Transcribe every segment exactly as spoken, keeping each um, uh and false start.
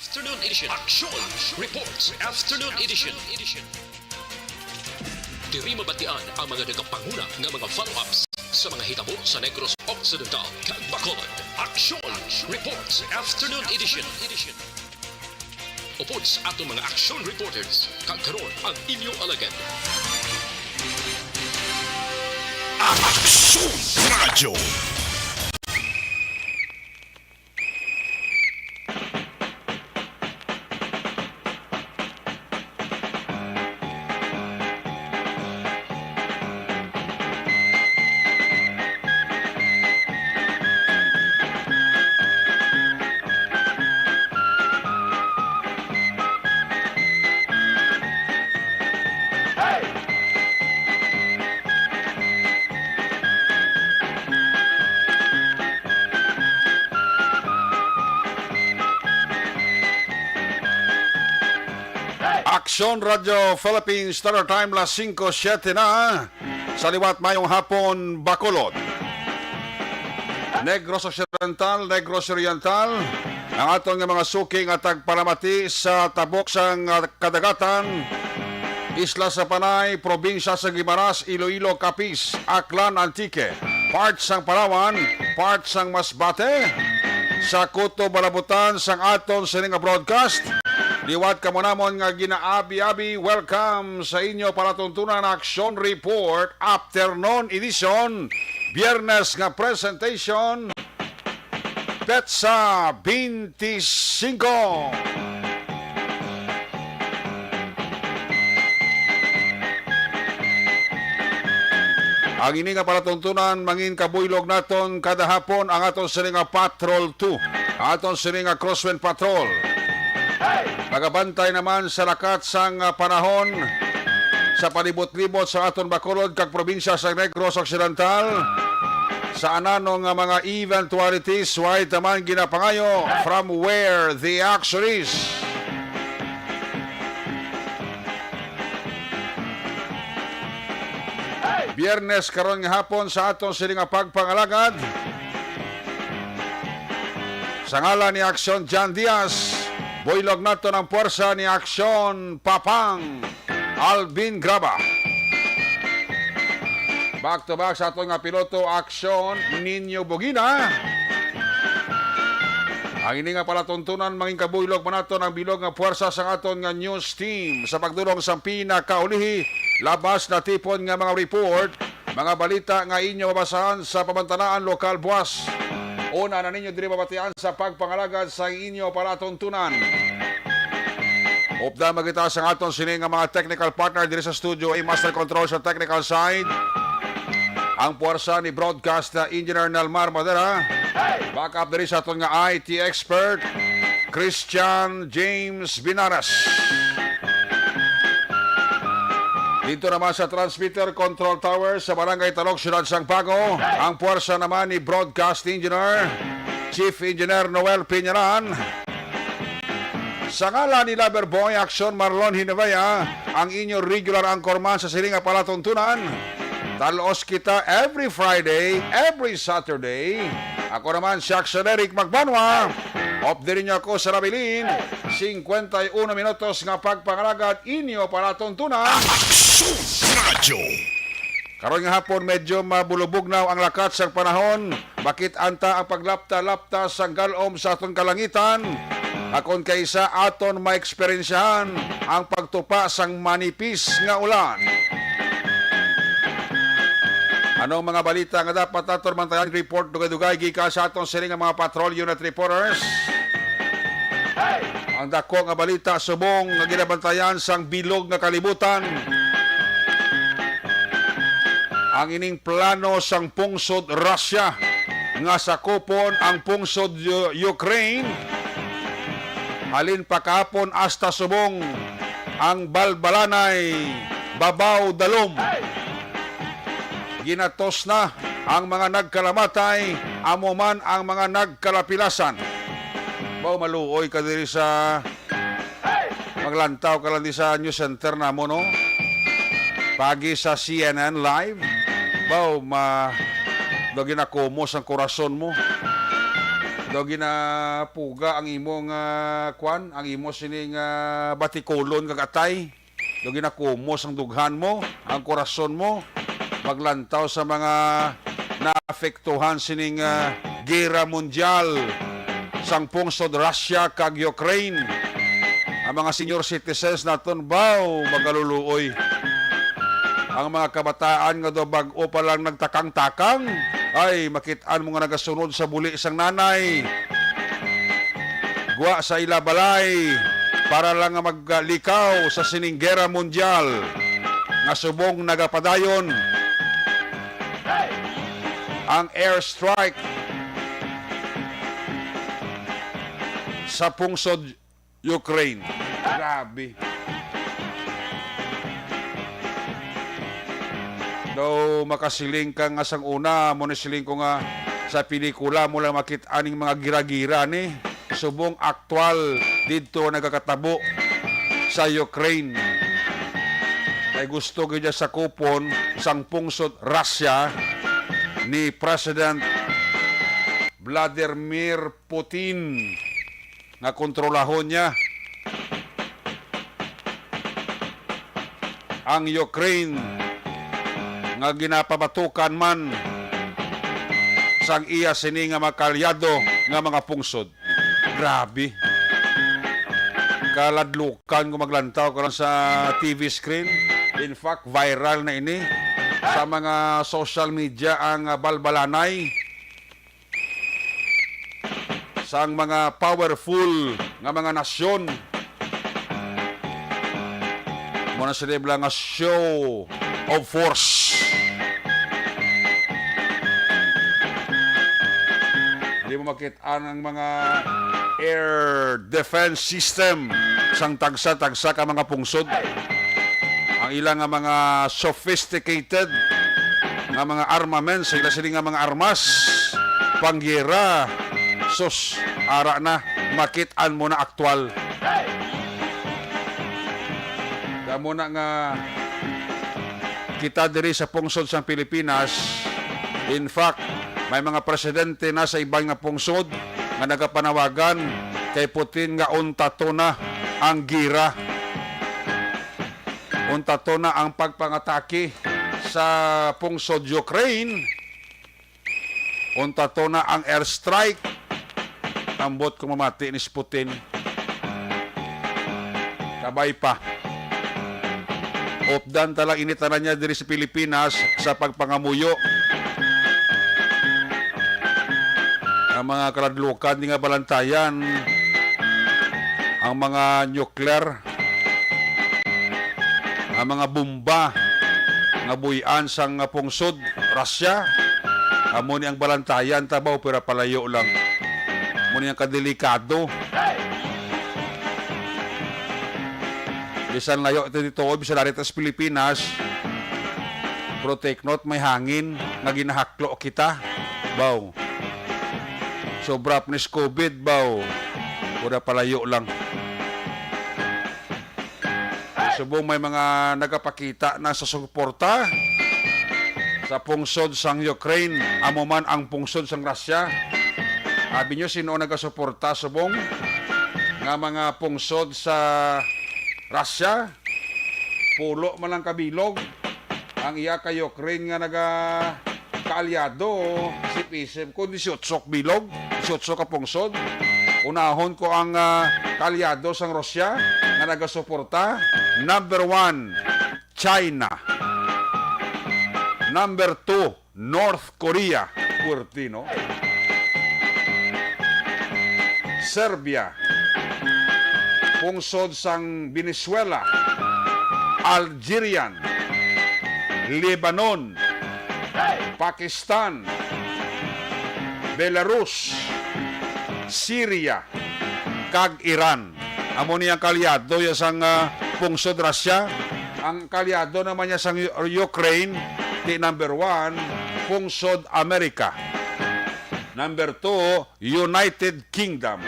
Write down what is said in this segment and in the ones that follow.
Afternoon Edition. Action Reports Afternoon Edition. Diri mabatian ang mga nagapanguna nga mga follow-ups sa mga hitabo sa Negros Occidental kag Bacolod. Action Reports Afternoon Edition. Upod sa atong mga action reporters, kag karon ang inyo alagad. Aksyon Radyo. Aksyon Radyo Philippines, Standard Time, las singko siete na. Sa liwat, mayong hapon, Bacolod, Negros Occidental, Negros Oriental, ang aton nga mga suki nga tagpalamati sa tabok sang, ah, kadagatan, Isla sa Panay, probinsya sa Guimaras, Iloilo, Capiz, Aklan, Antique, part sang Palawan, part sang Masbate, sa kutob balabutan sang aton sini nga broadcast. Liwat kamo namon nga ginaabi-abi, welcome sa inyo palatuntunan Action Report Afternoon Edition, Biyernes nga presentation, petsa twenty-five. Ang ini nga palatuntunan, mangin kabuylog naton kada hapon ang aton sini nga Patrol two, aton sini nga Crosswind Patrol. Magabantay naman sa lakat sang, ah, panahon sa palibot-libot sa aton Bacolod kag probinsya sa Negros Occidental, sa anano nga mga eventualities, way taman ginapangayo from where the action is. Biyernes karon nga hapon sa aton sini nga pagpangalagad. Sa ngalan ni Aksyon John Diaz, buylog naton ang puwersa ni Aksyon Papang Alvin Graba. Back to back sa aton nga piloto, Aksyon Nino Bugina. Ang ini nga palatuntunan, mangin kabuylog man naton ang bilog nga puwersa sang aton nga news team sa pagdulong sang pinakaulihi labas natipon nga mga report, mga balita nga inyo mabasahan sa pamantanaan lokal buas. Una na ninyo diri mabatian sa pagpangalagad sa inyo palatuntunan. Updan man kita sa aton sini nga mga technical partner diri sa studio, A Master Control sa technical side, ang puwersa ni Broadcast Engineer Nelmar Madera. Backup diri sa aton nga I T expert, Christian James Binaras. Dito naman sa transmitter control tower sa Barangay Talok, Siyudad sang Bago, ang puwersa naman ni Broadcast Engineer, Chief Engineer Noel Piñaran. Sa ngalan ni Lover Boy Action Marlon Hinabaya, ang inyo regular anchorman sa sini nga palatuntunan. Talos kita every Friday, every Saturday. Ako naman si Action Eric Magbanwa. Update ninyo ako sa nabilin, singkwenta y uno minutos nga pagpangalagad inyo palatuntunan. Aksyon Radyo. Karon nga hapon, medyo mabulubugnaw ang lakat sang panahon. Makit-an ta ang paglapta-lapta sang gal-om sa aton kalangitan. Akon kaisa aton maeksperiensyahan ang pagtupa sang manipis nga ulan. Anong mga balita nga dapat naton bantayan? Report dugay-dugay gikan sa aton sini nga mga patrol unit reporters. Ang dako nga balita subong nga ginabantayan sang bilog nga kalibutan, ang ining plano sang pungsod Russia nga sakupon ang pungsod U-, Ukraine, halin pa kahapon hasta subong ang balbalanay Babaw Dalom. Ginatos na ang mga nagkalamatay, amo man ang mga nagkalapilasan. Baw, maluoy ka diri sa, maglantaw ka lang di sa news center namo, no? Pagi sa C N N Live. Baw, ma-, daw ginakumos ang korason mo. Daw ginapuga ang imong, ah, kwan, ang imo sining, ah, batikulon kag atay. Daw ginakumos ang dughan mo, ang korason mo. Maglantaw sa mga naapektuhan sining, ah, Gera Mundial sang pungsod Russia kag Ukraine. Ang mga senior citizens naton, baw, magaluluoy. Ang mga kabataan nga daw bag-o pa lang nagtakang-takang, ay, makit-an mo nga nagasunod sa buli sang nanay. Gwa sa ila balay para lang nga maglikaw sa sining gera mundial nga subong nagapadayon. Ang airstrike sa pungsod Ukraine. Grabe. Daw makasiling ka nga sang una, mo ni siling ko nga sa pelikula mo lang makit-an ning mga gira-gira ni. Subong aktual didto nagakatabo sa Ukraine. Kay gusto gid niya sakupon sang pungsod Russia ni President Vladimir Putin nga kontrolahon niya ang Ukraine nga ginapabatukan man sang iya sini nga mga kaalyado nga mga pungsod. Grabe. Kaladlukan ko maglantaw karon sa T V screen. In fact, viral na ini sa mga social media ang, ah, balbalanay sang mga powerful nga mga nasyon. Mo na sila bala nga show of force. Di mo makit-an ang mga air defense system sang tagsa-tagsa ka mga pungsod. Ang ila nga mga sophisticated nga mga armaments, ila sini nga mga armas, panggera, sus, ara na, makit-an mo na aktual. Kamo na nga kita diri sa pungsod sang Pilipinas, in fact, may mga presidente na sa iban nga pungsod nga nagapanawagan kay Putin nga untato na ang gira. Untato na ang pagpangatake sa pungsod Ukraine. Untato na ang airstrike. Ambot kung mamati ni si Putin. Kabay pa. Updan ta lang ini tanan niya diri sa Pilipinas sa pagpangamuyo. Ang mga kaladlukan di nga balantayan, ang mga nuclear, ang mga bomba nga buy-an sang pungsod Russia, amo ni ang balantayan ta ba, pero palayo lang. Amo ni ang kadelikado. Bisan layo ito dito, bisan dari ta sa Pilipinas, pero take note, may hangin nga ginahaklo kita. Baw. Sobra pa ni sa COVID, baw. Pura palayo lang. Subong may mga nagapakita na sa suporta sa pungsod sang Ukraine, amo man ang pungsod sang Russia. Abi nyo, sino nagasuporta subong nga mga pungsod sa Russia? Pulo man lang kabilog ang iya ka Ukraine nga naga kaalyado, isip-isip ko, disiotso ka bilog, disiotso ka pungsod. Unahon ko ang, ah, kaalyado sang Russia nga nagasuporta. Number one, China. Number two, North Korea. Puwerte, no? Serbia. Pungsod sang Venezuela. Algerian. Lebanon. Pakistan, Belarus, Syria, kag Iran. Amo ni ang kaalyado ya sang, ah, pungsod Russia. Ang kaalyado naman niya sang U-, Ukraine, ti number one, pungsod Amerika. Number two, United Kingdom.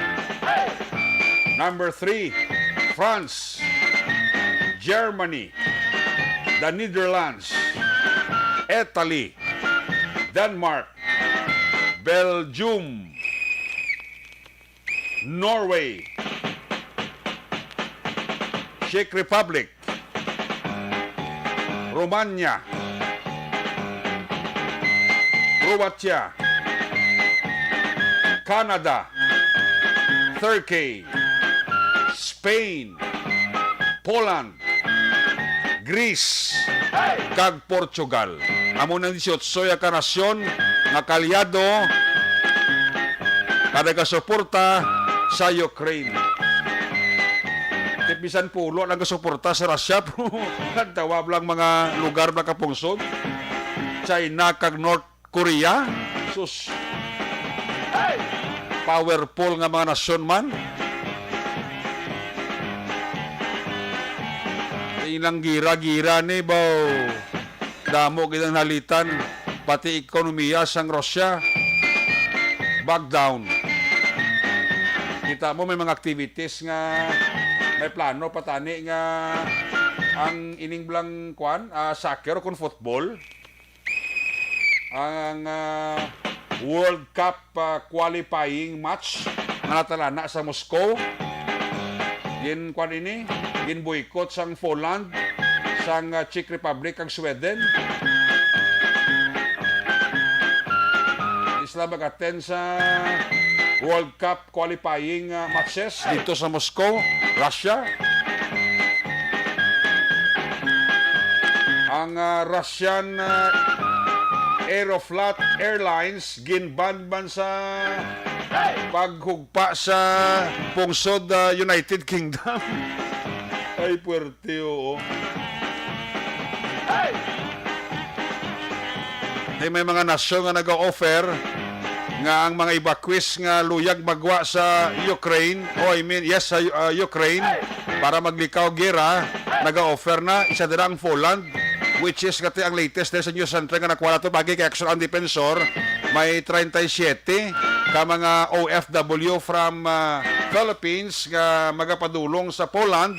Number three, France, Germany, the Netherlands, Italy, Denmark, Belgium, Norway, Czech Republic, Romania, Croatia, Canada, Turkey, Spain, Poland, Greece, kag Portugal. Amo nang dieciocho ya ka nasyon nga kaalyado nga nagasuporta sa Ukraine. Ti bisan pulo lang gasuporta sa Russia, pero nagtawab lang mga lugar na kapungsod. China kag North Korea. Sus. Powerful nga mga nasyon man. Ilang gira-gira ni, baw. Damo gid ang nalitan, pati ekonomiya sang Russia. Back down. Kita mo, may mga activities nga may plano pa tani nga ang ining blang kwan, ah, soccer o kung football. Ang, ah, World Cup, ah, qualifying match nga natalana sa Moscow. Gin, kwan ini, gin boycott sang Poland, sang, ah, Czech Republic, kag Sweden. Di sila mag-attend sa World Cup qualifying, ah, matches dito sa Moscow, Russia. Ang, ah, Russian, ah, Aeroflot Airlines ginban man sa paghugpa sa pungsod, ah, United Kingdom. Ay, puwerte, oo. Ay, may mga nasyon nga nag-o-offer nga ang mga evacuees nga luyag magwa sa Ukraine, oh, I mean, yes, sa, uh, Ukraine, para maglikaw gera, nag-o-offer na. Isa dira ang Poland, which is kati ang latest diri sa news center nga nakuha nato pagi kay Aksyon ang Defensor, may treinta y siete ka mga O F W from, uh, Philippines nga magapadulong sa Poland.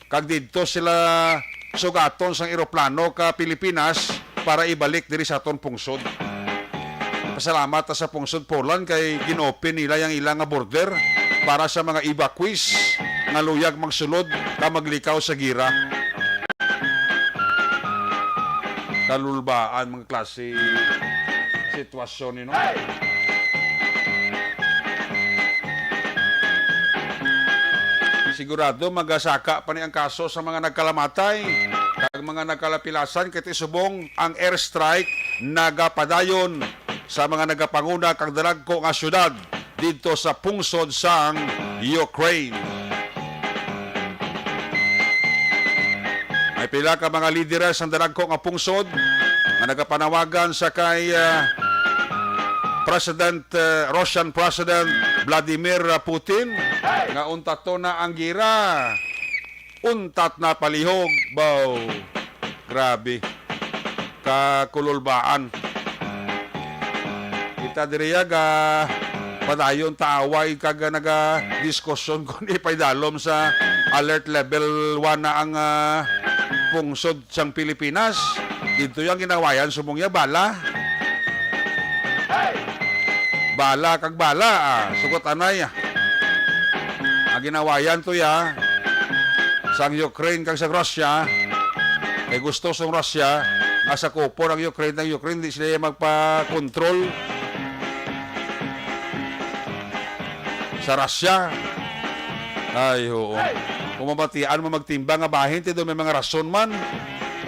Kag didto sila sugaton sang eroplano ka Pilipinas para ibalik diri sa aton pungsod. Pasalamat ta sa pungsod Poland kay gin-open nila yang ila nga border para sa mga evacuees nga luyag magsulod ka maglikaw sa gira. Kalulbaan, mga klase sitwasyon ni, no? Sigurado magasaka pa ni ang kaso sa mga nagkalamatay kag mga nagkalapilasan, kay ti subong ang airstrike nagapadayon sa mga nagapanguna kag dalagko nga syudad didto sa pungsod sang Ukraine. May pila ka mga lideres sang dalagko nga pungsod nga nagapanawagan sa kay, ah, President, ah, Russian President Vladimir Putin nga untaton na ang gira. Untat na palihog, baw. Grabe. Kakululbaan. Kita diri, ah, ga padayon ta away kag, ah, naga diskusyon kung ipaidalom sa alert level one na ang, ah, pungsod sang Pilipinas. Didto yang ginawayan subong ya bala. Bala kag bala, ah. Sugot anay, ah. Ang ginawayan to ya sang Ukraine kag sa Russia, kay gusto sang Russia nga sakupon ang Ukraine, ang Ukraine di sila magpa-control sa Russia. Ay, oo. Kung mamatian mo magtimbang nga bahin, ti do may mga rason man.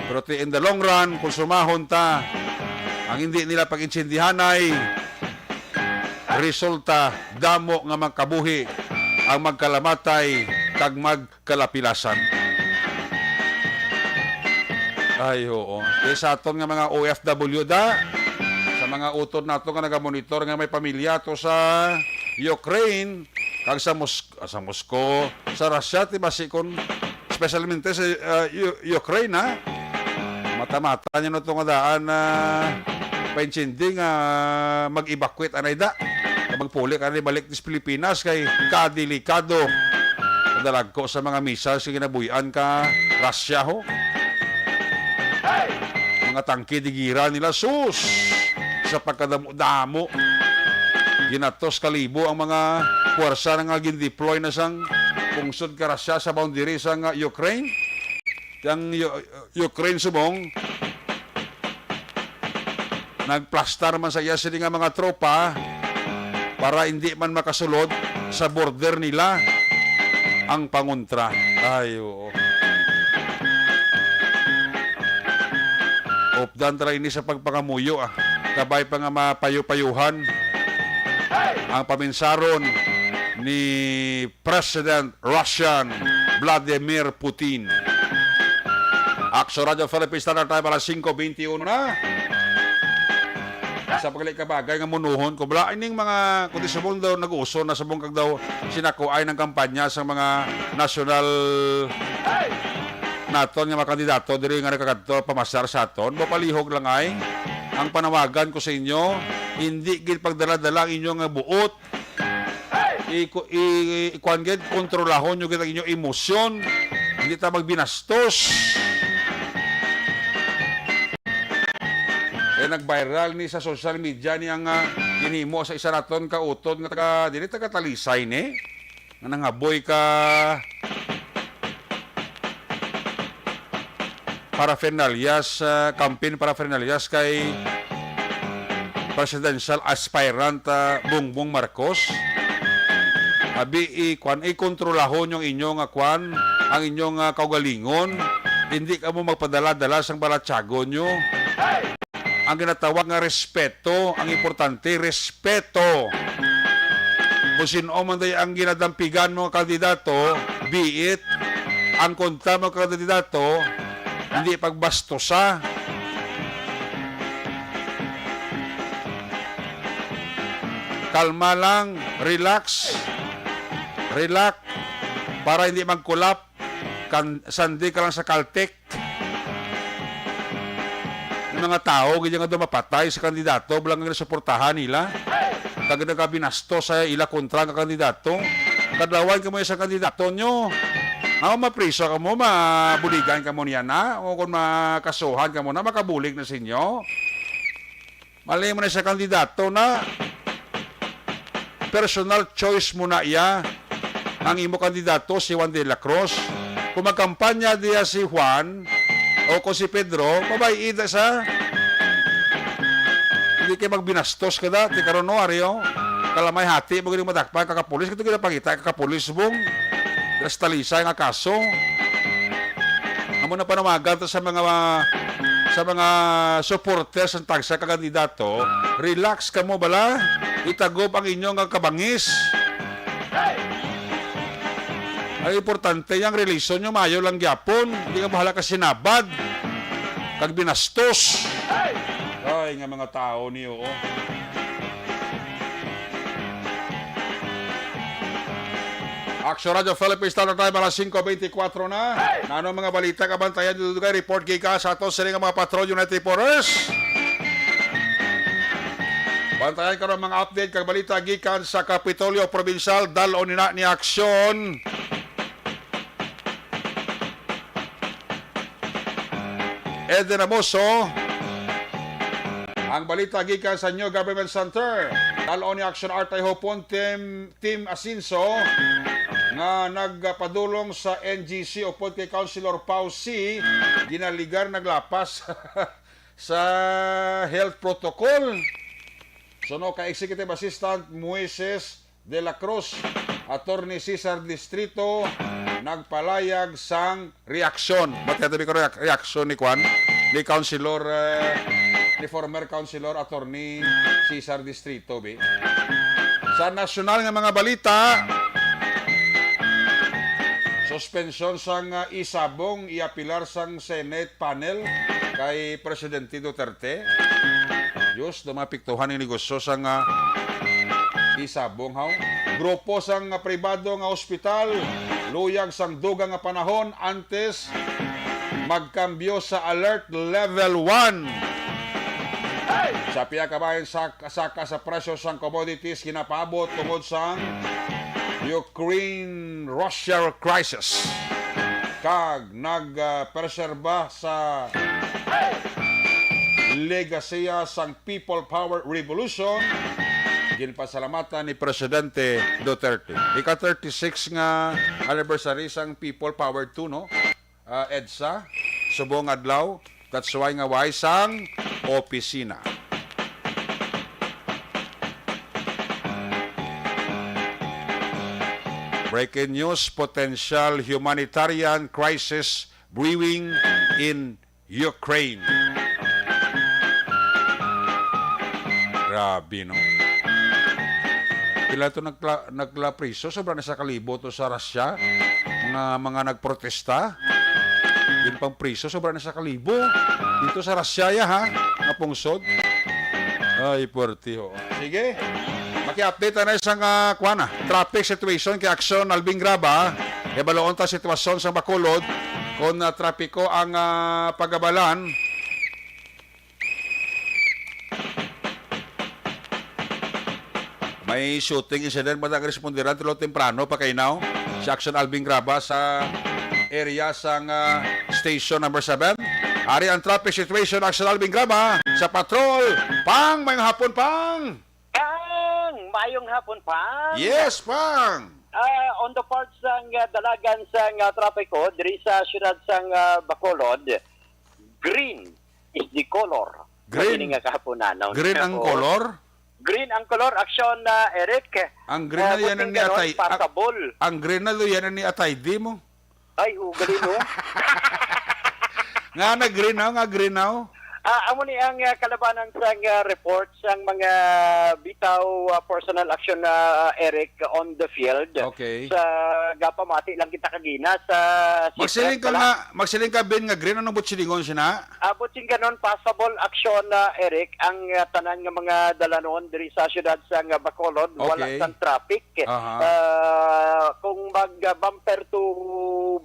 Pero ti in the long run, kung sumahon ta, ang hindi nila pag-intindihanay, resulta, damo nga magkabuhi ang magkalamatay kag magkalapilasan. Ay, oo. Kay sa aton nga mga O F W da, sa mga utod nato nga nagamonitor nga may pamilya to sa Ukraine, kag sa Mos-, sa Moscow, sa Russia, ti basi kon, especialmente sa, ah, U-, Ukraine, ha? Mata-mata niyo na to nga daan na paintindi nga mag-evacuate anay da. Nga magpuli ka anay balik dis Pilipinas kay kadelikado. Dalagko sa mga missiles nga ginabuy-an ka Russia, ho. Mga tangke digira nila, sus! Sa pagkadamo-damo. Ginatos ka libo ang mga puwersa na nga gindeploy na sang pungsod ka Russia sa boundary sang, ah, Ukraine. Ang U-, Ukraine subong nagplastar man sa iya sini nga mga tropa para hindi man makasulod sa border nila ang pangontra. Ay, oo. Updan tara ini sa pagpangamuyo, ah. Kabay pa nga mapayo-payuhan ang paminsaron ni President Russian Vladimir Putin. Action Radio Philippines Standard Time, alas singko beintiuno na. Sa pagli ka bagay nga munuhon ko, bala, ining mga, kundi subong daw nag-uso na subong kag daw sinakuay ng kampanya sa mga national naton nga mga kandidato diri nga nagakadto pamasyar sa aton. Mapalihog lang ay ang panawagan ko sa inyo, hindi gid pagdala-dala ang inyo nga buot. I-, i-, ikuan gid, kontrolahon nyo gid ang inyong emosyon. Hindi ta magbinastos. Eh, nag-viral ni sa social media ni ang, ah, ginhimo sa isa naton ka utod nga taga, dili taga Talisay ni, nga nangaboy ka paraphernalias, ah, campaign paraphernalias kay presidential aspirant, ah, Bongbong Marcos. Abi, i-, kwan, ikontrolahon yung inyong, ah, kwan, ang inyong, ah, kaugalingon. Hindi kamo magpadala-dala sang balatyagon nyo. Ang ginatawag nga respeto, ang importante, respeto. Kung sino man day ang ginadampigan mo nga kandidato, be it, ang kontra mo kandidato, hindi pagbastusa. Kalma lang, relax. Relax para hindi magkulap. Kan, sandi ka lang sa Caltech. Yung mga tao, gid nga daw mapatay sa kandidato, wala nga suportahan nila. Kag nagabinasto sa ila kontra nga kandidato. Kadlawan kamo sa kandidato nyo. Nga mapriso kamo, mabuligan kamo niya na, o kung makasuhan kamo na, makabulig na sa inyo. Mali mo na sa kandidato na personal choice mo na iya ang imo kandidato si Juan de la Cruz. Kung magkampanya diya si Juan o kung si Pedro, mabay-i da sa hindi kay magbinastos ka da, ti karon no, Ario. Kalamay hati mo gini madakpan kakapulis, kato gina pangita kakapulis bong. Das talisay nga kaso. Amo na panawagan to sa mga, sa mga supporters ng tagsa ka kandidato. Relax kamo bala. Itagob ang inyong kabangis. Ang importante, yung relasyon nyo, mayo lang gyapon. Hindi ka bahala ka sinabad. Kag binastos. Ay, nga mga tao niyo, oh. Action Radio Philippines, Standard Time, alas singko beintikwatro na. Nano mga balita kabantayan dito kay report gikan sa ato sini nga mga Patrol United Force? Bantayan karon mga update kag balita gikan sa Kapitolyo Provincial. Dal-on nina ni aksyon. Eden Amoso. Ang balita gikan sa New Government Center. Dal-on ni Action Artay Hopon, Team, Team Asinso nga nagpadulong sa N G C upod kay Councilor Pau C. Ginaligar naglapas sa health protocol. Suno kay Executive Assistant Moises de la Cruz, Attorney Cesar Distrito, nagpalayag sang reaksyon. Ba't kaya tabi ko reak-, reaksyon ni Kwan? Ni Councilor, eh, ni former Councilor Attorney Cesar Distrito, bi. Sa nasyonal nga mga balita, suspensyon sang, ah, isabong iapilar sang Senate panel kay Presidente Duterte. Diyos, daw mapiktuhan ang negosyo sang, ah, isabong, haw. Grupo sang, ah, pribado nga ospital, luyag sang dugang nga panahon antes magkambyo sa alert level one. Sa pia ka bahin sa saka sa presyo sang commodities ginapaabot tungod sang Ukraine-Russia crisis, kag nagpreserba sa legasiya sang People Power Revolution Ginpasalamatan ni Presidente Duterte. Ika thirty-six nga anniversary sang People Power two, no? Ah, EDSA, subong adlaw. That's why nga why sang opisina. Breaking news, potential humanitarian crisis brewing in Ukraine. Grabe, no? Pila to nagla-, naglapriso? Sobra na sa kalibo to sa Russia. Mga, mga nagprotesta. Yun pang priso, sobra na sa kalibo. Dito sa Russia, ya, ha? Nga pungsod. Ay, puwerte, ho. Sige. Maki-update na isang, ah, kuwan, ah, traffic situation kay Action Alvin Graba. Ibaloon ta sitwasyon sa Bacolod. Kung, ah, trapiko ang, ah, pagabalan. May shooting incident, matag respondiran tulo temprano pa kay now. Si Action Alvin Graba sa area sang, ah, station number seven. Ari ang traffic situation, Action Alvin Graba sa patrol. Pang, may hapon, Pang! Pang! Maayong hapon, Pang! Yes, Pang! Ah, on the part sang, ah, dalagan sang, ah, trapiko diri sa siyudad sang, ah, Bacolod, green is the color. Green. Sa ini nga kahapon, ano? Green ang Oo. Color? Green ang color, Action, ah, Eric. Ang green Ah, na yan buting ni ganon, Atay, ang, passable. Ang green na do yan ni Atay, di mo? Ay, ugali, no? Nga na green now, nga green now? Ah, amo ni ang, ah, kalabanan sang, ah, report sang mga bitaw, ah, personal action na, ah, Eric, on the field. Okay. Sa gapamati lang kita kagina sa Magsiling ka sitwasyon nga, magsiling ka, Ben, nga green, anong butsilingon siya na? Abot sing ganon, passable action na, Eric, ang, ah, tanan nga mga dalanon diri sa siyudad sang, ah, Bacolod, wala Okay. sang traffic. Aha. Ah, kung mag, ah, bumper to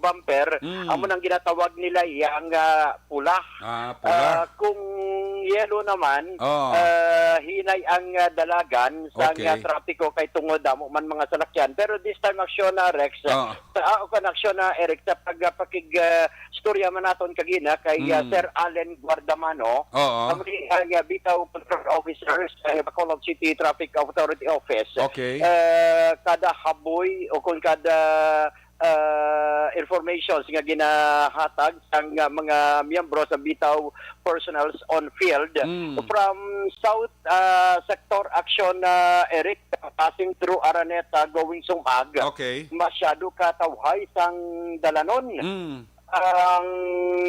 bumper, Mm. amo nang ginatawag nila yang, ah, pula. Ah, pula. Ah, kung yellow naman, Oh. ah, hinay ang, ah, dalagan sang, Okay. ah, trapiko kay tungod damo man mga salakyan. Pero this time, action na, Rex, Oh. ah, o kung action na, Eric, sa pag, ah, pakig, ah, istorya man naton kagina kay, ah, Mm. Sir Allen Guardamano, Oo. ang, ah, bitaw control officer sa Bacolod City Traffic Authority Office. Okay. Eh, kada haboy o kung kada, ah, informations nga ginahatag sang, ah, mga miyembro sa bitaw personals on field Mm. from South, ah, Sector Action, ah, Eric, passing through Araneta, going Sumag, Okay. masyado ka tawhay sang dalanon. Mm. Ang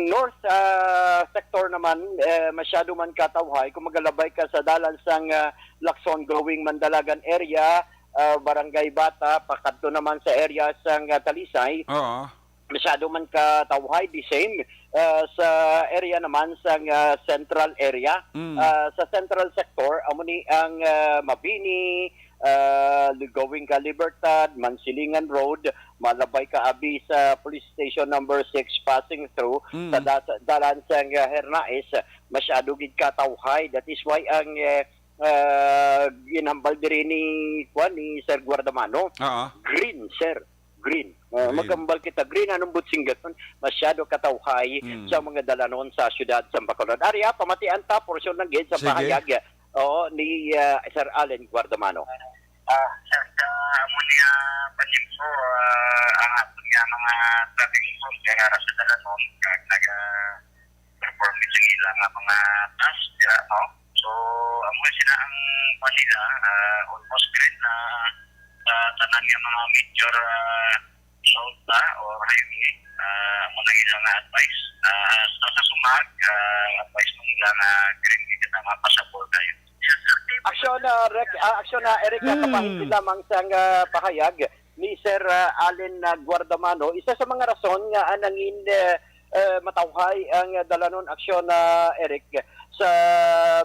north, ah, sector naman, eh, masyado man katawhay. Kung magalabay ka sa dalan sang, ah, Lacson going Mandalagan area, ah, Barangay Bata, pakadto naman sa area sang, ah, Talisay, Oo. masyado man katawhay. The same, ah, sa area naman sang, ah, central area. Mm. Ah, sa central sector, amo ni ang, ah, Mabini, ah, going ka Libertad, Mansilingan Road, malabay ka abi sa Police Station Number Six, passing through Mm. sa da-, sa dalan sang, ah, Hernaez, masyado gid ka tawhay. That is why ang, eh, ah, ginhambal diri ni, kuwan, ni Sir Guardamano, Oo. green, sir. Green. Ah, Green. Maghambal kita, green, anong butsing ganon? Masyado katawhay Mm. sa mga dalanon sa siyudad sa Bacolod. Ari, ah, pamatian ta, porsyon lang gid sa Sige. pahayag. Oo, ni, ah, Sir Allen Guardamano. Ah, sa, sa amo niya, panimpo, ah, ang aton nga mga traffic enforcement nga ara sa dalanon, kag naga-perform sa ila nga mga task, dira, no? So, amo sila ang, kuwan nila, ah, almost green na, ah, tanan nga mga major, ah, road na or highway, ah, amo na ila nga advice. Ah, sa, sa Sumag, ah, advice mo nila nga green, hindi na mapasabol kayo. Aksyon, ah, Rec-, ah, aksyon, ah, Eric, ah, Hmm. kapahingpit lamang sang, ah, pahayag ni Sir, ah, Allen, ah, Guardamano. Isa sa mga rason nga, ah, nangin, eh, eh, matawhay ang, ah, dalanon aksyon, ah, Eric, sa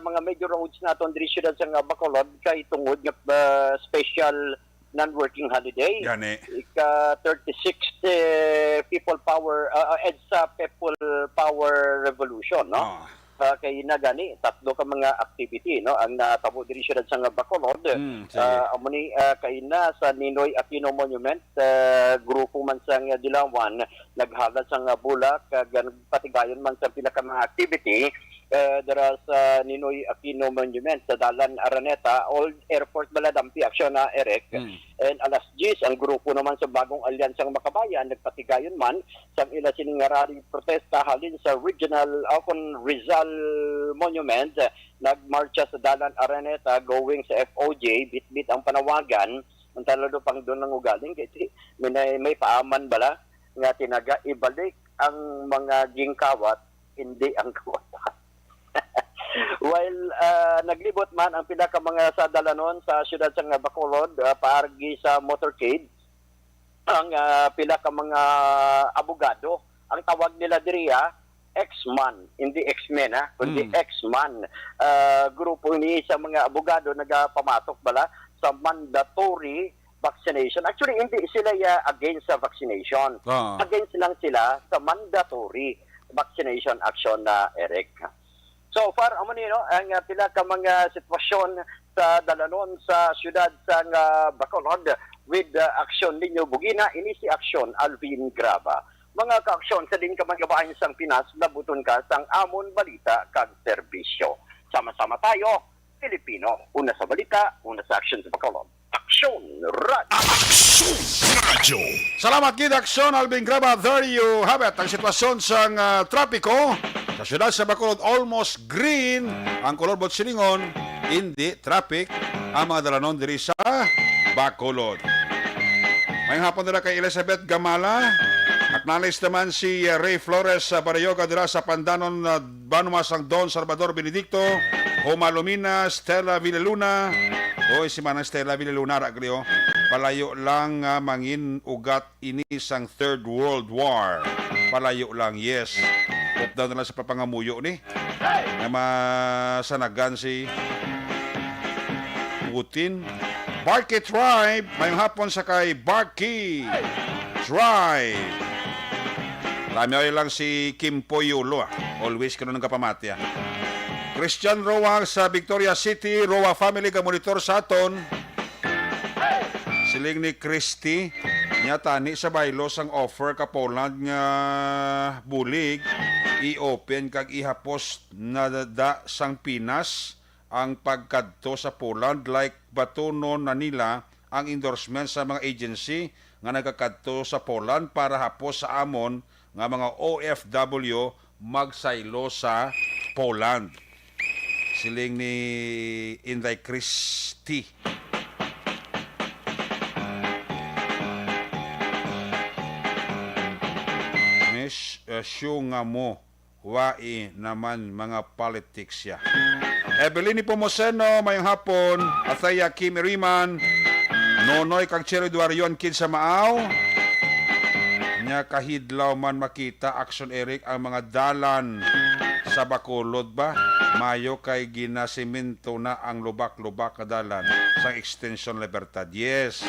mga major roads naton diri siyudad sang, ah, Bacolod kay tungod nga, ah, special non-working holiday. Gani. Ika thirty-six, eh, People Power, ah, ah, EDSA People Power Revolution, no? Ah. Ah, kay na gani, tatlo ka mga activity, no, ang natabo diri siyudad sang Bacolod. Mm, sige. Ah, amo ni, ah, kaina sa Ninoy Aquino Monument, ah, grupo man sang Dilawan, naghalad sang bulak, kag nagpatigayon man sa pila ka mga activity. ah, dira sa Ninoy Aquino Monument sa Dalan Araneta, old airport bala, dampi aksyon na, Eric. Mm. And alas diyes, ang grupo naman sa Bagong Alyansang Makabayan nagpatigayon man sang ila sining nga rally protesta halin sa regional, o kon Rizal Monument. Nagmarcha sa Dalan Araneta going sa F O J, bitbit ang panawagan. Ang talado pang doon ng ugaling, kay si, may, may paaman bala nga tinaga ibalik ang mga gingkawat, hindi ang kawatan. While, ah, naglibot man ang pila ka mga sadalanon sa siyudad sang Bacolod, ah, paagi sa motorcade, ang, ah, pila ka mga abogado, ang tawag nila diri, ah, X-Man, hindi X-Men, ha, kundi Mm. X-Man. Ah, grupo ini sa mga abogado nagapamatok bala sa mandatory vaccination. Actually, hindi sila ya against sa vaccination. Ah. Against lang sila sa mandatory vaccination action na, Eric. So far, amo ni, no, ang, ah, pila ka mga sitwasyon sa dalanon sa siyudad sang, ah, Bacolod with, ah, Aksyon Ninyo Bugina, ini si Aksyon Alvin Graba. Mga kaaksyon sa din ka mga bahin sang Pinas, labuton ka sang amon balita kag serbisyo. Sama-sama tayo, Pilipino. Una sa balita, una sa aksyon sa Bacolod. Aksyon Radio. Aksyon Radio. Salamat gid, Aksyon Alvin Graba. There you have it. Ang sitwasyon sang, ah, trapiko sa siyudad sa Bacolod, almost green ang kolor, but silingon, hindi traffic ang mga dalanon diri sa Bacolod. Mayong hapon nila kay Elizabeth Gamala. Acknowledge naman si, uh, Ray Flores sa Barrioga dira sa Pandanon, uh, Banwa sang Don Salvador Benedicto, Homalumina, Stella Villaluna. Oy, si Manang Stella Villaluna, ra gali, oh. Palayo lang nga mangin ugat ini sang Third World War. Palayo lang, yes. Updaw na lang sa papangamuyo ni. Nga masanagan si Putin. Barky Tribe, mayong hapon sa kay Barky Tribe. Lamyaw lang si Kimpoy Yulo, ah. Always kuno nagapamati, ah. Christian Roa sa Victoria City, Roa family, gamonitor sa aton. Siling ni Christy, nya tani sa baylo sang offer ka Poland nga bulig, i-open kag ihapos na da sang Pinas ang pagkadto sa Poland, like batunon na nila ang endorsement sa mga agency nga nagakadto sa Poland para hapos sa amon nga mga O F W magsaylo sa Poland. Siling ni Inday Christy. Miss, uh, Shu nga mo, wai naman mga politics ya. Evelyn Nepomuceno, mayong hapon. Athea Kim Iriman, Nonoy kag Cherry Duarion, kid sa Maaw. Nya kahidlaw man makita, Action Eric, ang mga dalan sa Bacolod ba? Mayo kay ginasemento na ang lubak-lubak nga dalan sang Extension Libertad. Yes.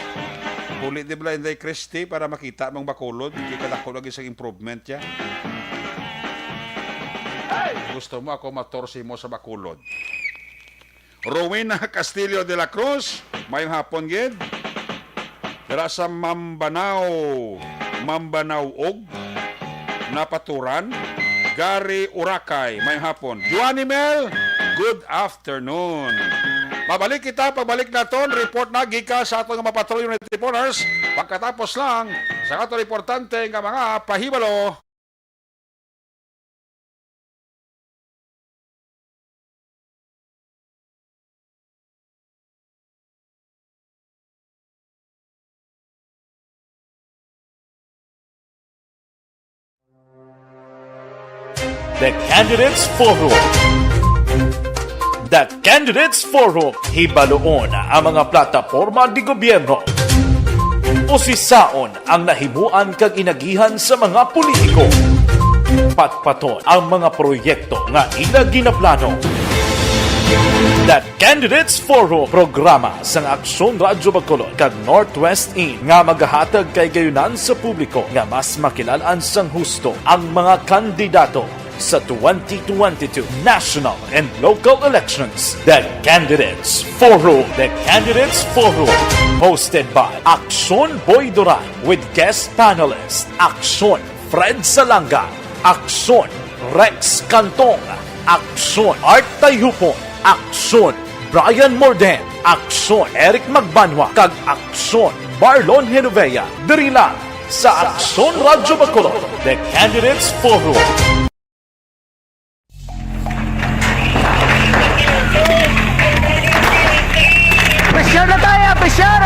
Puli di bala, Inday Christy, para makita mong Bacolod. Kay kadako lagi sang improvement ya. Gusto mo ako matorsi mo sa Bacolod? Rowena Castillo de la Cruz, mayong hapon gid. Dira sa Mambanao, Mambanao og Napaturan, Gary Urakay, mayong hapon. Joanny Mel, good afternoon. Mabalik kita, pagbalik naton, report na gikan sa aton nga mga Patrol Unit reporters. Pagkatapos lang sa aton importante nga mga pahibalo. The Candidates Forum. The Candidates Forum, hibaluon ang mga plataporma de gobyerno. Usisaon ang nahimuan kag inagihan sa mga politiko. Patpaton ang mga proyekto nga ila ginaplano. The Candidates Forum, programa sang Aksyon Radyo Bacolod kag Northwest In nga magahatag kahigayonan sa publiko nga mas makilal-an sang husto ang mga kandidato sa twenty twenty-two national and local elections. The Candidates Forum. The Candidates Forum, hosted by Aksyon Boy Duran with guest panelist Aksyon Fred Salanga, Aksyon Rex Cantong, Aksyon, Art Tayhupon. Aksyon, Brian Morden. Aksyon, Eric Magbanwa. Kag Aksyon, Marlon Genovea. Diri lang sa Aksyon Radyo Bacolod, The Candidates Forum. Pressure na tayo! Pressure!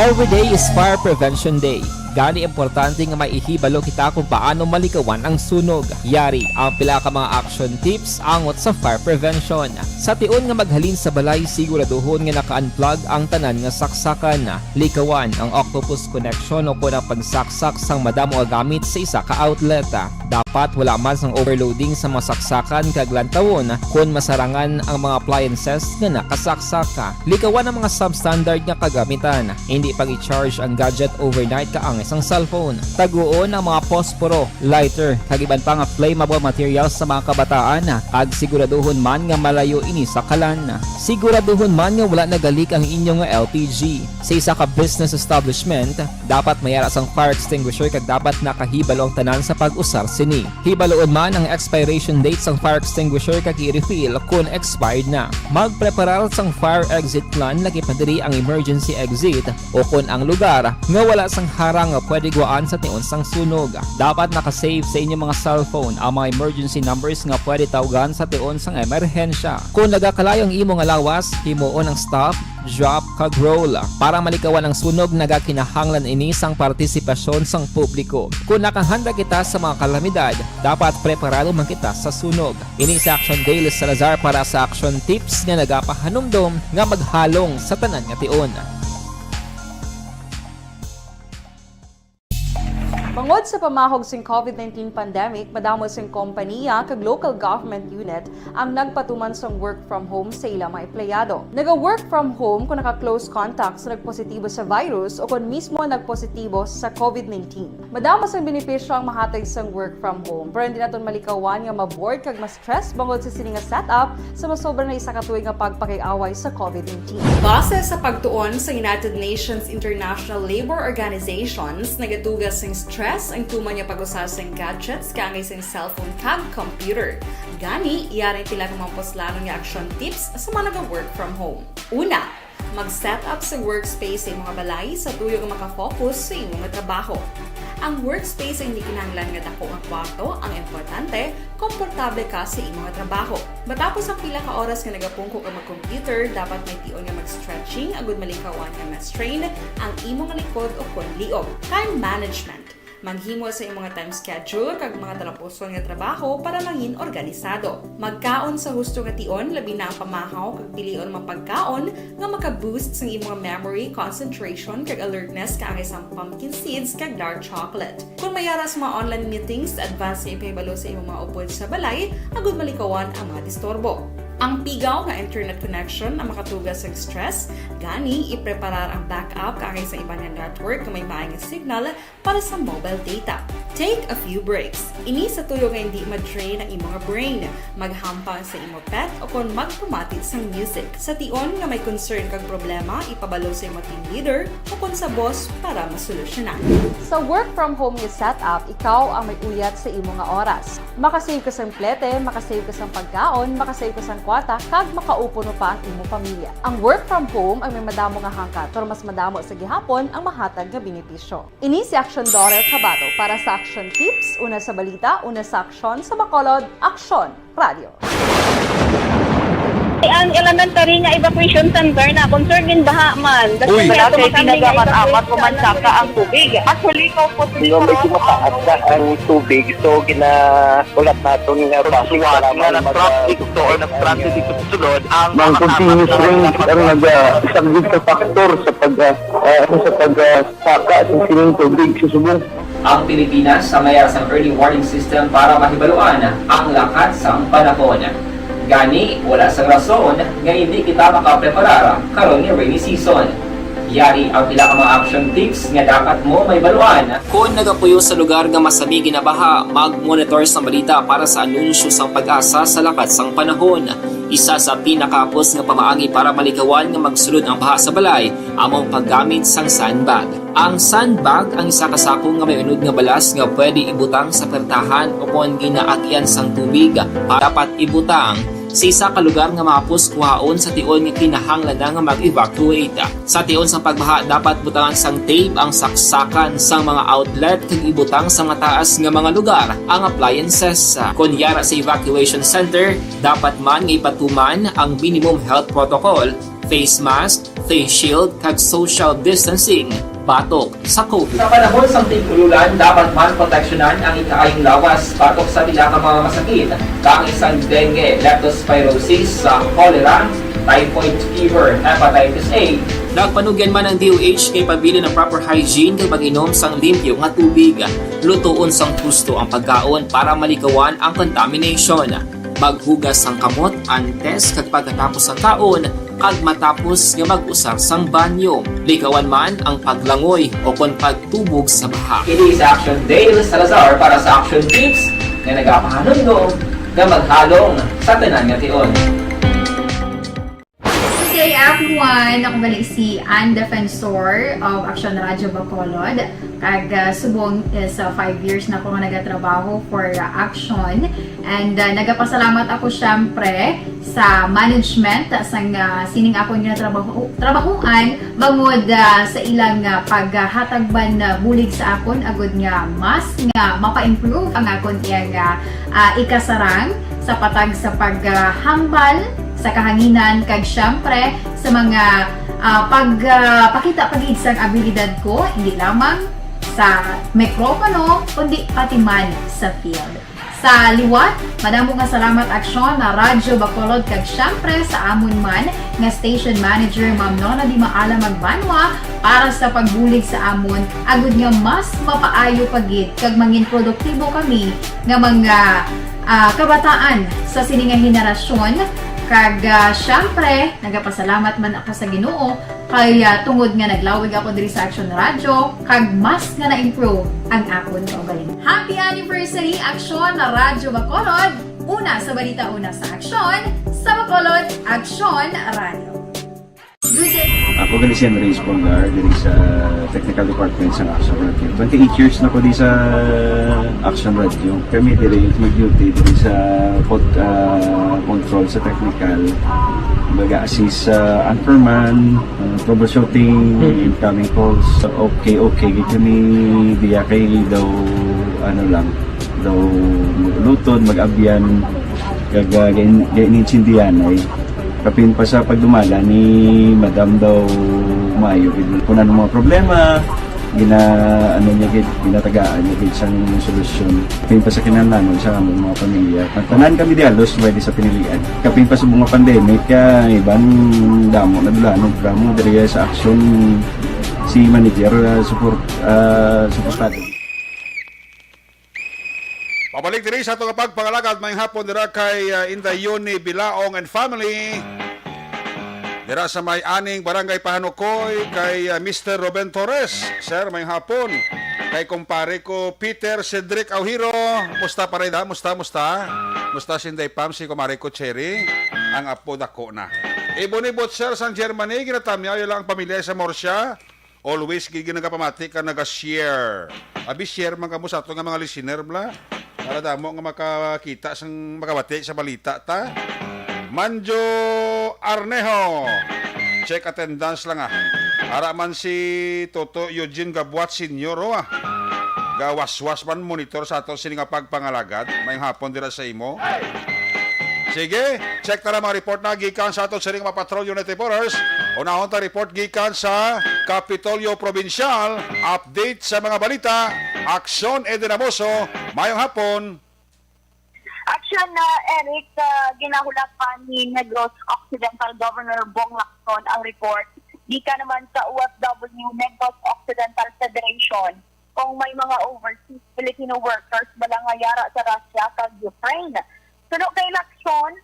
Every day is Fire Prevention Day. Gani, importante nga may ihibalo kita kung paano malikawan ang sunog. Yari ang pila ka mga action tips angot sa fire prevention. Sa tion nga maghalin sa balay, siguraduhon nga naka-unplug ang tanan nga saksakan. Likawan ang octopus connection o kon ang pagsaksak sang madamo nga gamit sa isa ka outlet. Dapat wala man sang overloading sa mga saksakan kag lantawon kon masarangan ang mga appliances nga nakasaksak. Likawan ang mga substandard nga kagamitan. Hindi pag-i-charge ang gadget overnight kaangay sang cellphone. Taguon ang mga posporo, lighter, kag iban pa nga flammable materials sa mga kabataan, kag siguraduhon man nga malayo ini sa kalan. Siguraduhon man nga wala nagalik ang inyo nga L P G. Sa isa ka business establishment, dapat may ara sang fire extinguisher kag dapat nakahibalo ang tanan sa pag-usar sini. Hibaluon man ang expiration date sang fire extinguisher kag i-refill kon expired na. Magpreparar sang fire exit plan, lakip na diri ang emergency exit, o kon ang lugar nga wala sang harang nga pwede guwaan sa tion sang sunog. Dapat naka-save sa inyong mga cellphone ang mga emergency numbers nga pwede tawgan sa tion sang emerhensya. Kon nagakalayo ang imo nga lawas, himuon ang stop, drop, kag roll. Para malikawan ang sunog, nagakinahanglan ini sang partisipasyon sang publiko. Kon nakahanda kita sa mga kalamidad, dapat preparado man kita sa sunog. Ini si Action Dale Salazar para sa Action Tips nga nagapahanumdom nga maghalong sa tanan nga tion. Bangod sa pamahog sing COVID nineteen pandemic, madamo sing kompaniya kag local government unit ang nagpatuman sang work from home sa ila mga empleyado. Naga-work from home kon naka-close contact sa nagpositibo sa virus o kon mismo nagpositibo sa COVID nineteen. Madamo sang benepisyo ang mahatag sang work from home, pero hindi naton malikawan nga ma-bored kag ma-stress bangod sa sini nga setup sa masobra na isa ka tuig nga pagpakig-away sa COVID nineteen. Base sa pagtuon sa United Nations International Labor Organizations, nagatuga sing stress ang tuman nga pag-usa sing gadgets kaangay sing cellphone kag computer. Gani, yari pila ka mga puslanon nga action tips sa mga naga-work from home. Una, mag-set up sa workspace sa imong balay sa tuyo nga maka-focus sa imo nga trabaho. Ang workspace ang hindi kinahanglan nga dako nga kwarto, ang importante, komportable ka sa imo nga trabaho. Matapos ang pila ka oras nga nagapungko ka mag-computer, dapat may tion nga mag-stretching agud malikawan nga ma-strain ang imo nga likod o kon liog. Time management. Maghimo sa imo nga time schedule kag mga talapuson nga trabaho para mangin organisado. Magkaon sa husto nga tion, labi na ang pamahaw, kag pilion ang mga pagkaon nga maka-boost sang imo nga memory, concentration, kag alertness, kaangay sang pumpkin seeds kag dark chocolate. Kon may ara sa mga online meetings, advance nga ipahibalo sa imo mga upod sa balay agud malikawan ang mga disturbo. Ang pigaw nga internet connection ang makatuga sang stress, gani ipreparar ang backup kaangay sa iban nga network nga may maay nga signal para sa mobile data. Take a few breaks. Ini sa tuyo nga hindi ma-drain ang imo nga brain. Maghampang sa imo pet o kon magpamati sang music. Sa tion nga may concern kag problema, ipabalo sa imo team leader o kon sa boss para masolusyonan. Sa work from home nga setup, ikaw ang may uyat sa imo nga oras. Makasave ka sang plete, makasave ka sang pagkaon, makasave ka sang kwarta, kag makaupod pa ang imo pamilya. Ang work from home ang may madamo nga hangkat, pero mas madamo sa gihapon ang mahatag nga benepisyo. Ini si Aksyon Dorel Cabato para sa Aksyon Tips, una sa balita, una sa aksyon, sa Bacolod, Aksyon Radio. Ang elementary nga evacuation center na concern din baha man. Uy. Wala kay tinaga man amat ko man saka ang tubig. Actually, ko po. Di ba may kumakaat na ang tubig, so gina-, ulat naton nga base nga nag-traffic to or nag-transit dito sa sulod ang mga continuous rain ang nag-, ah, isang factor sa pag, ah, ah, sa pag, ah, saka sa sining tubig sa subong. Ang Pilipinas sa may sang early warning system para mahibaluan ang lakat sang panahon. Gani, wala sang rason nga hindi kita makapreparar karon nga rainy season. Yari ang pila ka mga action tips nga dapat mo mahibaluan. Kon nagapuyo sa lugar nga masami ginabaha, mag-monitor sang balita para sa anunsyo sang PAGASA sa lakat sang panahon. Isa sa pinakahapos nga pamaagi para malikawan nga magsulod ang baha sa balay amo ang paggamit sang sandbag. Ang sandbag ang isa ka sako nga may unod nga balas nga pwede ibutang sa pertahan o kon ginaagian sang tubig. Dapat ibutang sa isa ka lugar nga mahapos kuhaon sa tion nga kinahanglan na nga mag-evacuate. Sa tion sang pagbaha, dapat butangan sang tape ang saksakan sang mga outlet kag ibutang sa mataas nga mga lugar ang appliances. Kon yara sa evacuation center, dapat man nga ipatuman ang minimum health protocol, face mask, face shield, kag social distancing batok sa COVID. Sa panahon sang tig-ululan, dapat man proteksyonan ang ikaayong lawas batok sa pila ka mga masakit, kaangay sang dengue, leptospirosis, sa cholera, typhoid fever, hepatitis A. Nagpanugyan man ang D O H kay pabilin ang proper hygiene kag pag-inom sang limpyo nga tubig. Lutoon sang husto ang pagkaon para malikawan ang contamination. Maghugas sang kamot antes kag pagkatapos sang kaon kag matapos nga mag-usar sang banyo. Likawan man ang paglangoy o kon pagtubog sa baha. Ini si Action Dale Salazar para sa Action Tips nga nagapahanumdom nga maghalong sa tanan nga tion. Good day, everyone. Ako gali si Ann Defensor of Action Radio Bacolod. Kag, ah, subong is, ah, five years na ako nga nagatrabaho for, ah, Action. And, ah, nagapasalamat ako, syempre, sa management, ah, sang, ah, sining akon nga trabaho, trabahuan, bangod, ah, sa ilang, ah, paghatag man, ah, bulig sa akon, agud nga mas nga mapa-improve ang akon iyang, ah, ah, ikasarang sa patag sa paghambal sa kahanginan, kag syempre sa mga, ah, pag, ah, pakita pa gid sang abilidad ko, hindi lamang sa mikropono, kundi pati man sa field. Sa liwat, madamo nga salamat, Aksyon, na Radyo Bacolod, kag syempre sa amon man nga station manager, Ma'am Nona Di Maala Magbanwa, para sa pagbulig sa amon, agud nga mas mapaayo pa gid kag mangin produktibo kami nga mga, ah, kabataan sa sini nga henerasyon. Kag, ah, syempre, nagapasalamat man ako sa Ginoo kay, ah, tungod nga naglawig ako diri sa Aksyon Radyo, kag mas nga na-improve ang akon kaugalingon. Happy anniversary, Aksyon Radyo Bacolod! Una sa balita, una sa aksyon, sa Bacolod, Aksyon Radyo. Good day. Ako gali si Andres Bongar, diri sa Technical Department sa Action Radio. Twenty-eight years na ko di sa Action Radio. Kami diri mag-duty diri sa pod-, ah, control sa technical. Baga assist sa anchorman, ah, troubleshooting, incoming calls. Okay, okay, gid kami diya kay daw, ano lang, daw maglutod, mag-abyan, kag, ah, gain-, gainintindihan ay. Kapin pa sa pagdumala ni Madam daw maayo gid. Kung ano mga problema, gina-, ano niya gid, ginatagaan niya gid sang solusyon. Kapin pa sa kinahanglanon sa among mga pamilya. Ang tanan kami di halos pwede sa pinilian. Kapin pa sa mga pandemic, kay iban damo na dulanon, programa diri sa Action, si manager, ah, support, ah, suportado. Pabalik diri sa ato nga pagpangalagad, may hapon dira kay, ah, Inday Yoni Bilaong and family. Dira sa may aning Barangay Pahanukoy kay, ah, Mister Ruben Torres. Sir, may hapon. Kay kumpare ko, Peter Cedric Aujiro. Musta, pare, da? Musta, musta? Musta si Inday Pam, si kumare ko, Cherry? Ang apo, dako na. Ibon ni Butcher sang Germany, ginatamyaw lang ang pamilya sa Murcia. Always gid nagapamati ka, naga-share. Abi, share man kamo sa ato nga mga listener, bla. Para damo nga makakita sang makabati sa balita ta. Manjo Arnejo. Check attendance lang, ah. Ara man si Toto Eugene Gabuat Senior, oh, ah. Gawaswas man monitor sa aton sini nga pagpangalagad. May hapon dira sa imo. Sige, check ta na mga report na gikan sa aton sining mga Patrol Unit reporters. Unahon ta report gikan sa Kapitolyo Provincial. Update sa mga balita. Aksyon, Eden Amoso. Mayong hapon. Aksyon na, Eric, ah, ginahulapan ni Negros Occidental Governor Bong Lacson ang report gikan naman sa O F W Negros Occidental Federation kung may mga overseas Filipino workers bala nga yara sa Russia kag Ukraine. Suno kay Lacson,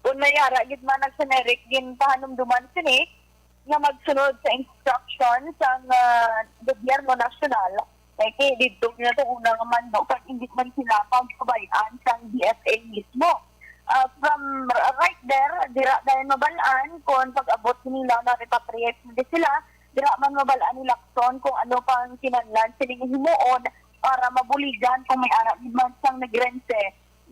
kon may yara gid man nag-, sa Eric, ginpahanumduman sini nga magsunod sa instruction sang, ah, gobyerno nasyonal, kay didto na to una nga mando kag indi man sila pagpabay-an sang D F A mismo. Ah, from r-, right there, dira dayon mabal-an kung pag-abot nila na repatriate na di sila, dira man mabal-an ni Lacson kung ano pang kinahanglan sining himuon para mabuligan kung may ara gid man sang nagrense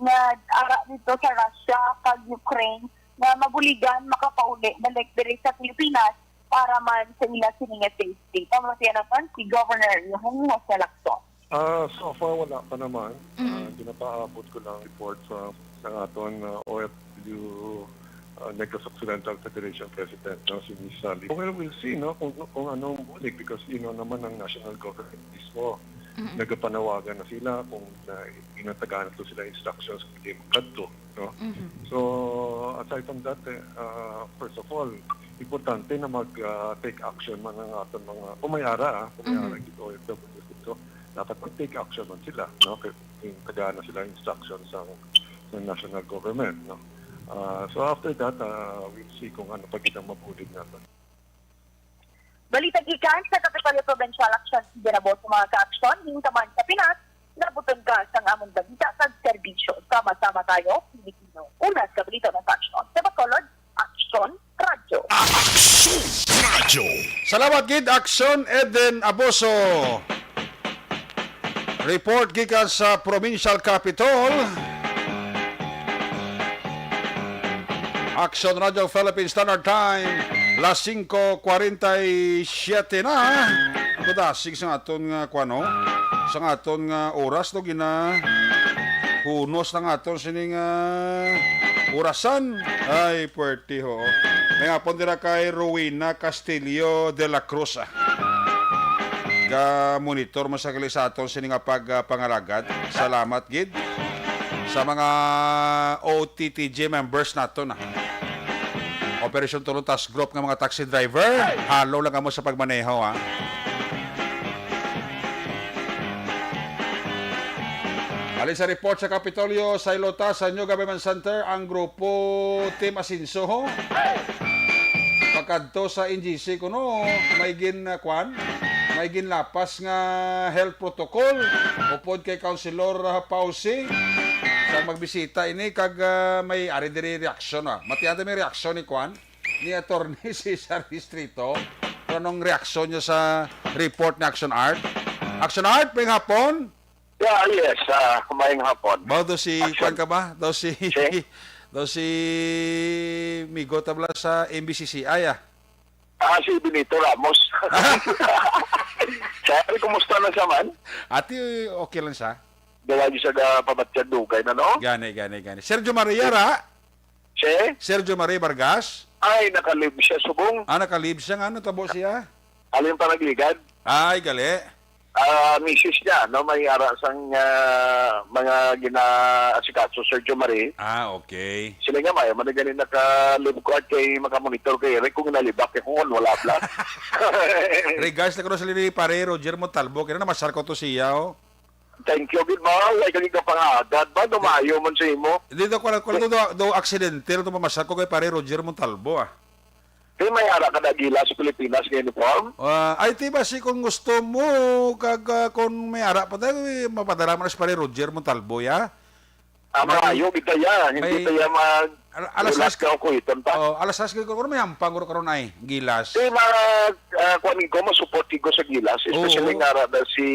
nga ara dito sa Russia kag Ukraine nga mabuligan makapauli balik diri sa Pilipinas para man sa ila sini nga safety. Pamatian naton si Governor Yong Jose Lacson. Ah, so far, wala pa naman. Mm. Ah, ginapaabot ko lang report sa, sa aton, ah, O F W, ah, Negros Occidental Federation President, no, si Miss Sally. Well, we'll see, no, kung, kung anong bulig, because, you know, naman ang national government mismo Mm-mm. nagapanawagan na sila kung na, ginatagaan to sila instructions kung di magkadto, no? Mm-hmm. So, aside from that, eh, ah, first of all, importante na mag, ah, take action man ang aton mga, kung may ara, ah, kung may Mm-hmm. ara gid O F W dito, dapat mag-take action man sila, no? Kay, kay tagaan na sila instructions sa, sa national government, no? Ah, so after that, ah, we'll see kung ano pa gid ang mabulig naton. Balita gikan sa Kapitolyo Provincial Action Center, ginabot sa mga kaaksyon, gintaman sa Pinas, nabuton ka sa among balita kag serbisyo. Sama-sama tayo, Pilipino. Una sa balita ng aksyon. Sa Bacolod, Aksyon Radyo. Aksyon Radyo. Salamat gid, Aksyon Eden Aboso. Report gikan sa Provincial Capitol. Aksyon Radyo Philippine Standard Time, las singko kwarenta y siete na. Ang kadasig sa aton nga, kuwan, no? Sa aton nga oras, no, gina-, hunos na nga aton sining, ah, orasan. Ay, puwerte, ho. May hapon dira kay Rowena Castillo de la Cruz, ah. Ga-monitor mo sa gali sa aton sini nga pag, ah, pangalagad. Salamat gid sa mga O T T G members naton, ah. Operation Tulong Task Group nga mga taxi driver, halo lang kamo sa pagmaneho, ah. Halin sa report sa Kapitolyo, sa Ilota, sa New Government Center, ang grupo Team Asenso, ho. Pakadto sa N G C kuno, may gin, ah, kwan, may ginlapas nga health protocol upod kay Councilor, ah, Pausi sa magbisita ini kag, ah, may ari diri reaksyon, ah. Matian ta may reaksyon ni kwan, ni Attorney Cesar Distrito. Kung anong reaksyon niya sa report ni Action Art? Action Art, may hapon. Yeah, yes, ah, maayong hapon. Ba, daw si, Action. Kwan ka ba? Daw si, Si? daw si Migo Tabla sa M B C C I, ah. Ah, si Benito Ramos. Sir, kumusta na siya man? Ati, okay lang siya. Dala niyo siya ga pabatyag dugay na, no? Gani, gani, gani. Sergio Maria, ra? Si? Sergio Maria Vargas? Ay, nakalib siya, subong. Ah, nakalib siya. Nga, ano tabo siya? Alin pa nagligad? Ay, gali. Ah, misis niya, no, may ara sang, ah, mga gina-asikaso, Sir Jomari. Ah, okay. Sila nga, may, man gani naka-live court kay makamonitor kay Eric kung nalibak kay kung wala bla. Regards na ko sa ni Pare Roger Montalbo, kaya na masar ko to siya, oh. Thank you, gid ba? Ay, kagi ka pangagad ba? Dumayo man sa imo. Dito ko lang, ko lang do, do, do accidental to mamasar ko kay Pare Roger Montalbo, ah. Di may ara ka na gilas sa Pilipinas nga uniform? Ah, ay, ti ba si kung gusto mo, kag, ah, kung may ara pa tayo, eh, mapadala mo na si Pare Roger Montalbo, ya? Ah, May, maayo, kita ya. Hindi may, tayo mag-, al-, alas ulat sais ka ka o kuiton pa. Oh, alas sais ka, kung may hampang, kung karon ay, gilas. Di, mga, ah, kuwan ko, masupport ko sa gilas, Oo. especially nga ara na si,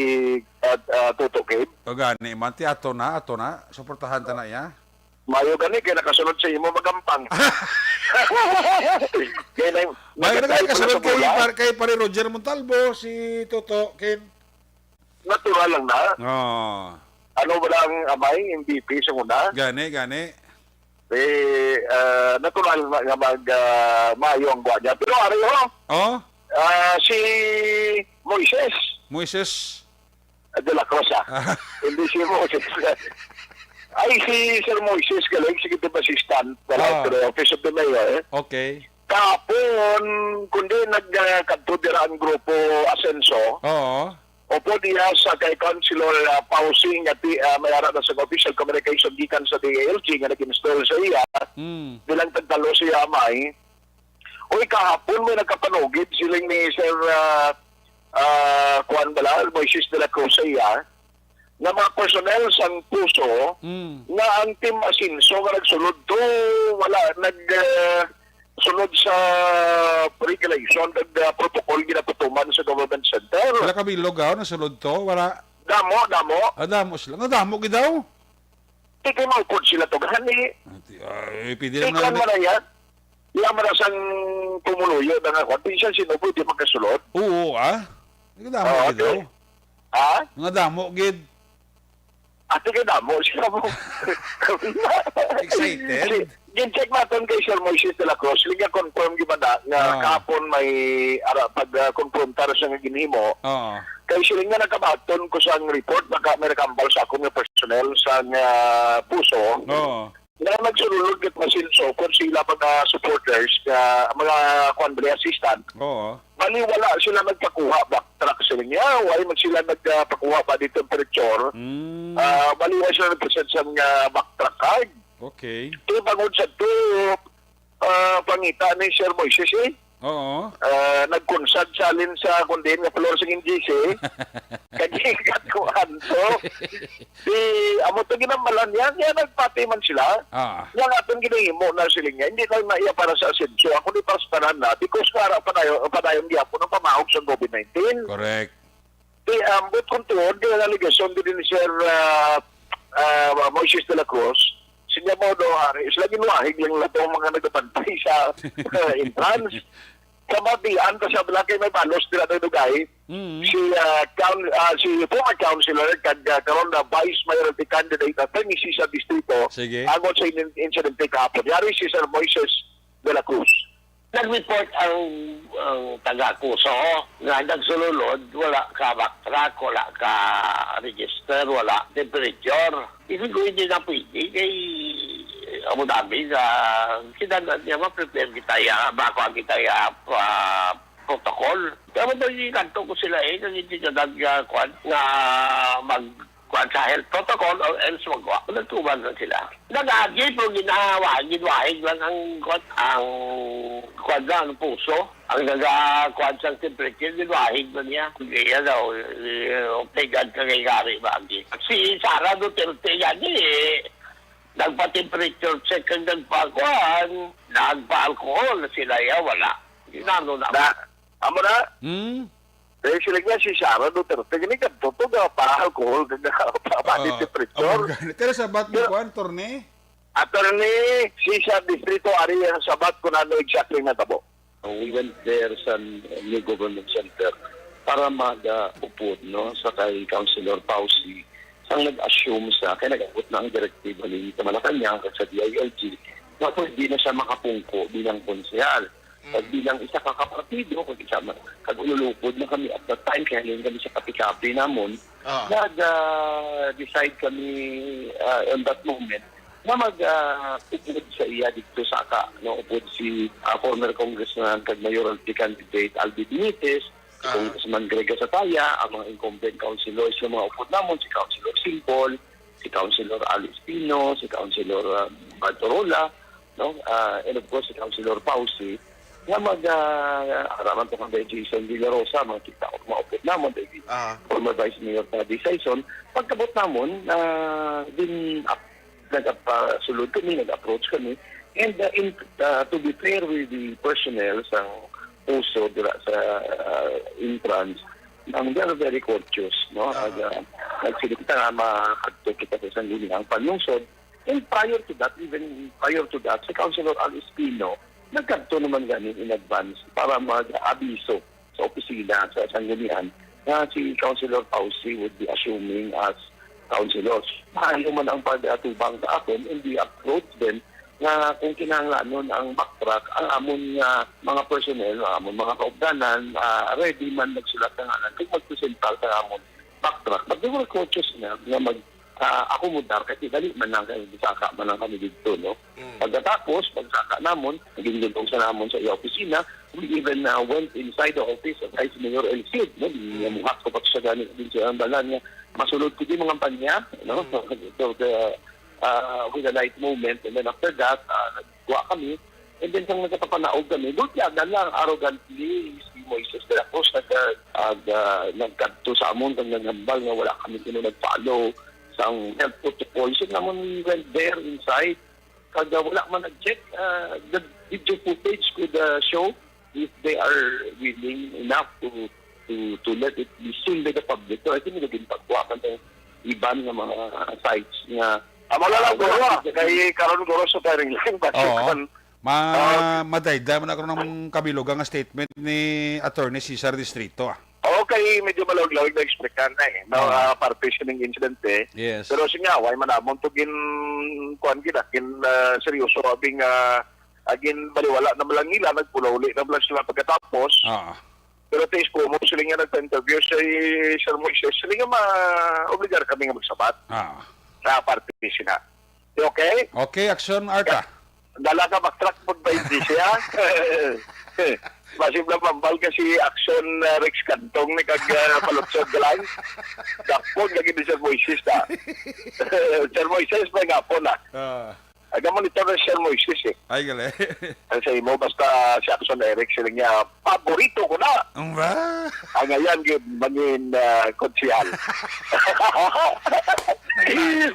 ah, ah, Toto Kim. O gani, man, ti ato na, ato na, suportahan ta na, ya. Mayo gani kay nakasunod sa imo magampang. Kay na, May nagkatayo na kasunod sa kay bola. Par-, kay Pare Roger Montalbo, si Toto, Ken. Natural lang na. Oh. Ano ba ang amay, M V P sa una? Gani, gani. Eh, ah, natural na nga mag, ah, maayo ang gwa niya. Pero ari ho, Oh? ah, si Moises. Moises. Ah, de la Cruz, ah. Hindi si Moses. Ay, si Sir Moises Galing, executive assistant, Ah. director, Office of the Mayor. Okay. Kahapon, kundi nag, ah, kadto dira ang grupo Asenso. Oo. Opo, diya sa kay Councilor, ah, Pausing, nga ti-, ah, may ara na sa official communication gikan sa D A L G nga nag-install sa iya. Hmm. Bilang tagtalo siya, amay. Uy, kahapon may nagkapanugid, siling ni Sir, ah, ah, kuwan bala, Moises de la Cruz sa iya. nga mga personnel sang puso Mm. nga ang Team Asenso nga nagsulod to, wala nag, ah, sulod sa regulation, nag, ah, protocol ginapatuman sa government center. Sila Camilo Gao nasulod to, wala. Damo, damo. Ah, damo sila. Nadamo gid daw. Di kay maupod sila to gani. Ati, ay, pwede Di lang kan na. man na yan. Di man na sang pumuluyo na nga kwan. Pinsan sino po di magkasulod? Oo, ah. Di ka damo Oo, gid daw. di. Ha? Nga damo gid. Ate ka damo, siya mo. Excited? Si, gin-check naton kay Sir Moises de la Cruz, liga confirm di ba na, nga Ah. kahapon may, ara, pag, ah, confrontar siya nga ginhimo. Oo. Kay siling nga nakabaton ko sang report, baka may nakambal sa akong nga personnel sa nga puso. Oo. Nga nagsululod kat masinso, kung sila mga supporters, nga mga kwan ba, assistant, Oo. bali wala sila nagpakuha backtrack sila niya. Why man sila nagpakuha ba dito temperature? Mm. Ah, bali wala sila nagpresent sa mga backtrack card. Okay. Ito bangod sa to, ah, pangita ni Sir Moises eh. Oo. Ah, nagkunsad salin sa kundi nga floor sa N G C. Kagigat ko anto. Di, amo to ginambalan niya, niya nagpati man sila. Ah. Niya nga atong ginahimo na sila niya, hindi lang na iya para sa Asenso. Ako ni para sa tanan na, because para padayon, padayon gyapon ang pamahog sa covid nineteen. Correct. Di, ambot kung tuod, kaya naligason din ni Sir, ah, ah, Moises de la Cruz, si Diabao daw, ah, sila ginwahig lang na itong mga nagabantay sa, ah, entrance. Sa Batian, ta sa Blakay, may balos nila na dugay. Mm. Si, ah, coun-, ah, si former councilor, kag, ah, karon na vice mayoralty candidate, at ni Sisa Distrito, Sige. angon sa in-, insidente kahapon. Yari si Sir Moises de la Cruz. Nag-report ang, ang taga-akuso nga nagsululod, wala ka backtrack, wala ka register, wala temperature. Hindi ko hindi na pwede kay Abu Dhabi nga kinahanglan niya ma-prepare kita ya, bako ang kita ya, ah, protocol. Kaya mo daw yung kanto ko sila eh, kag hindi ka nag, ah, kwan, nga mag, kwan sa health protocol or else magwa. Nagtuban lang sila. Nag-agi, pero ginawa, ginwahig lang ang, kwan, ang, kwan lang, ang puso. Ang naga, kwan sa temperature, ginwahig man niya. Kaya daw, eh, pegad ka kay gari ba, agi. Si Sara Duterte, gani, eh, nagpa-temperature check ang nagpakuan, nagpa-alcohol, sila ya, wala. Ginano na. Na, amo na? Hmm? Kaya sila nga si Sara Duterte, gani kadto to, ga pa-alcohol, ga pa-, pa-, Oo, temperature. Amo gani. Pero sabat mo Pero, kuan, attorney? Attorney, si sa distrito, ari ang sabat kung ano exactly natabo. We went there sa new government center para mag-, ah, upod, no, sa kay Councilor Fauci, sang nag-assume sa, kay nag-abot na ang directive halin sa Malacañang kag sa D I L G, na pwede na siya makapungko bilang konsehal. Kag Mm. bilang isa ka kapartido, kag isa man, kag ululupod na kami at that time, kay halin kami sa kape-kape namon, Ah. nag, ah, decide kami, ah, on that moment, nga mag, ah, upod sa iya dito sa ka, no? Upod si, ah, former congressman kag mayoralty candidate Alvin Benitez, si Ah. Congressman Greg Gasataya, ang mga incumbent councilors nga mga upod namon, si Councilor Simple, si Councilor Alice Pino, si Councilor, ah, Bad Orola, no? Ah, and of course, si Councilor Fauci, nga mag, ah, araman to kang Jason Villarosa, mga kita, mga upod namon, kay Ah. former Vice Mayor Taddy Sison, pagkabot namon, ah, din, ap-, nag-ap-, ah, sulod kami, nag-approach kami, and, ah, in, ah, to be fair with the personnel sa puso dira sa, ah, entrance, ang they are very courteous, no? Ah. Ag, ah, nagsiling kita nga makadto kita sa Sangguniang Panlungsod. And prior to that, even prior to that, si Councilor Al Espino, nagkadto naman gani in advance para mag-abiso sa opisina sa Sanggunian nga si Councilor Fauci would be assuming as councilor. Maayo man ang pag-atubang sa akon, and we approach them nga kung kinahanglanon ang backtrack, ang amon nga mga personnel, ang amon mga kaupdanan, ah, ready man magsulat ng ngalan kung magpresentar sa amon backtrack. But they were cautious enough nga mag, ah, akomodar kasi dali man lang kay bisaka man lang kami dito, no? Mm. Pagkatapos, pagsaka namon, naging gulong sa namon sa iya opisina, we even, ah, went inside the office of Vice Mayor El Cid, no? Mm. Namuhat ko pa siya gani din sa ang dalan niya. Masulod ko di mga panya, no? Mm. So, the, ah, with a light moment, and then after that, ah, nagkuha kami, and then sang nagkapanaog kami, gutyagan lang, arrogantly, si Moises de la nag-, ag-, ah, nagkadto sa amon kag naghambal nga wala kami kuno nag-follow sang health protocols. So, namon, we went there inside, kag, ah, wala man nag-check. Ah, the video footage could, ah, show if they are willing enough to, to, to let it be seen by the public. So, I think naging pagkuha man ang iban nga mga sites nga Amo na lang, wala guro, ah. Kay karon, guro, sa firing line, basta Oo. kan Ma-, Ah. madayday man ako ng kabilugan nga statement ni Attorney Cesar Distrito, ah. Oo, kay medyo malawig-lawig na eksplikan na eh, no? Oo. Ah, parte siya ng incident eh. Yes. Pero siya nga, why man namon to gin-, kuwan gid, ah, gin-, ah, seryoso, abi nga, ah, ginbaliwala na man lang nila, nagpulauli na man lang sila pagkatapos. Oo. Pero at least, kung mo sila nga nagpa-interview si Sir Moises, sila nga ma-obligar kami nga magsabat. Ah. Na parte siya. Okay? Okay, Action Art, ah. Dala ka, backtrack mo ba hindi siya? Masib na mambal ka si Action, uh, Rex Cantong ni kag, uh, Palutsog ka lang. Dapon lagi ni Sir Moises, ta. Sir Moises, may nga po na. Ah. Aga monitor na si Sir Moises, eh. Ay, gali. Ang sa imo, basta si Action Eric, sila niya, paborito ko na. Ang ba? Ang ayan, yun, mangin, ah, konsehal.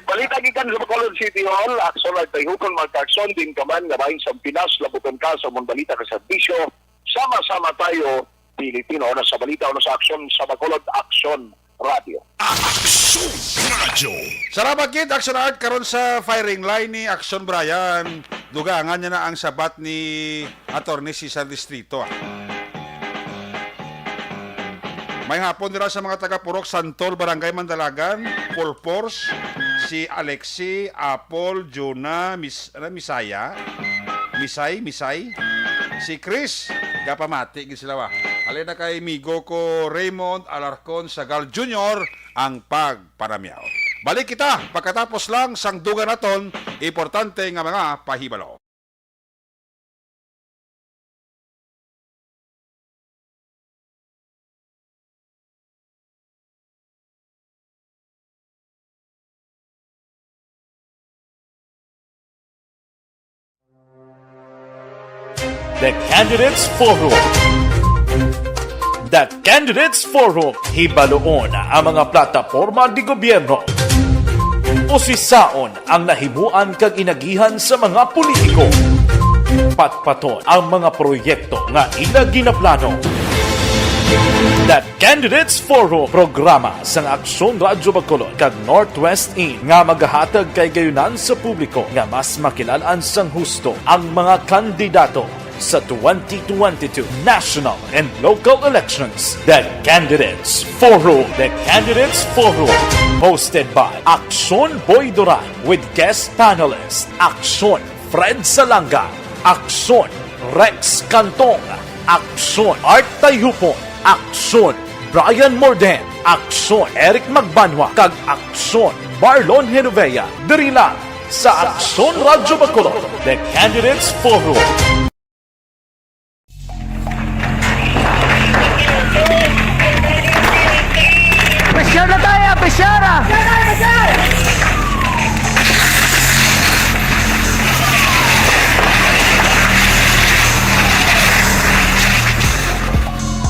Balita gikan sa Bacolod City Hall, Action Art Tayhupon, Mark Action, din ka man, nga bahin sa Pinas, labuton ka sa mong balita ka serbisyo. Sama-sama tayo, Pilipino. Una sa balita, una sa aksyon, sa Bacolod, Action Radio. Action Radio. Salamat gid, Action Art. Karon sa firing line ni Action Brian, dugangan niya na ang sabat ni Attorney Cesar Distrito, ah. May hapon dira sa mga taga Purok Santol, Barangay Mandalagan, Pulpors, si Alexi, Apple, Jonah, Mis-, ano, Misaya, Misay, Misay, si Chris, gapamati gid sila, wa. Halin na kay migo ko Raymond Alarcon Sagal Junior ang pagpanamyaw. Balik kita pagkatapos lang sang dugang naton importante nga mga pahibalo. The Candidates Forum. The Candidates Forum, hibaluon ang mga plataporma di gobyerno. Usisaon ang nahimuan kag inagihan sa mga politiko. Patpaton ang mga proyekto nga ila ginaplano. The Candidates Forum, programa sang Aksyon Radyo Bacolod kag Northwest In nga magahatag kay gayunan sa publiko nga mas makilal-an sang husto ang mga kandidato sa twenty twenty-two national and local elections. The Candidates Forum. The Candidates Forum, hosted by Aksyon Boy Duran with guest panelist Aksyon Fred Salanga, Aksyon Rex Cantong, Aksyon Art Tayhupon, Aksyon Brian Morden, Aksyon Eric Magbanwa, kag Aksyon Marlon Genovea, diri lang sa Aksyon Radyo Bacolod, The Candidates Forum. Pressure na tayo, pressure!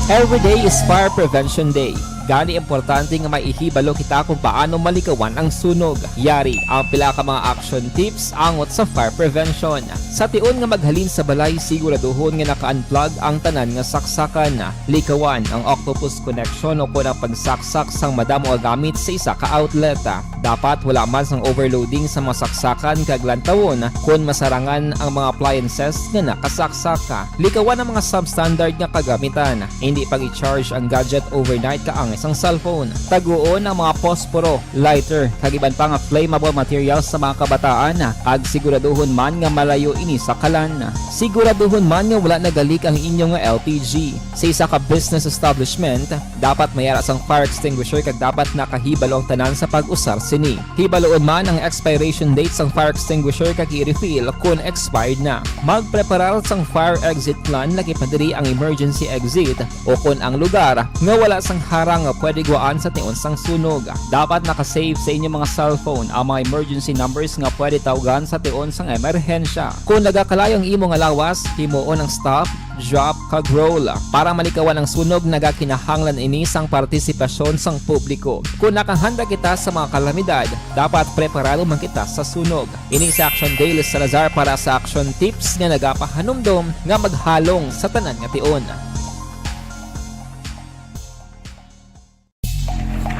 Every day is Fire Prevention Day. Gani, importante nga may ihibalo kita kung paano malikawan ang sunog. Yari ang pila ka mga action tips angot sa fire prevention. Sa tion nga maghalin sa balay, siguraduhon nga naka-unplug ang tanan nga saksakan. Likawan ang octopus connection o kon ang pagsaksak sang madamo nga gamit sa isa ka outlet. Dapat wala man sang overloading sa mga saksakan kag lantawon kon masarangan ang mga appliances nga nakasaksak. Likawan ang mga substandard nga kagamitan. Hindi pag-i-charge ang gadget overnight kaangay sang cellphone. Taguon ang mga posporo, lighter, kag iban pa nga flammable materials sa mga kabataan, kag siguraduhon man nga malayo ini sa kalan. Siguraduhon man nga wala nagalik ang inyo nga L P G. Sa isa ka business establishment, dapat may ara sang fire extinguisher kag dapat nakahibalo ang tanan sa pag-usar sini. Hibaluon man ang expiration date sang fire extinguisher kag i-refill kon expired na. Magpreparar sang fire exit plan, lakip na diri ang emergency exit o kon ang lugar nga wala sang harang nga pwede gwaan sa tion sang sunog. Dapat naka-save sa inyo mga cellphone ang mga emergency numbers nga pwede tawgan sa tion sang emerhensya. Kung nagakalayo ang imo nga lawas, himuon ang stop, drop, kag roll. Para malikawan ang sunog, nagakinahanglan ini sang partisipasyon sang publiko. Kung nakahanda kita sa mga kalamidad, dapat preparado man kita sa sunog. Ini si Action Dale Salazar para sa Action Tips nga nagapahanumdom nga maghalong sa tanan nga tion.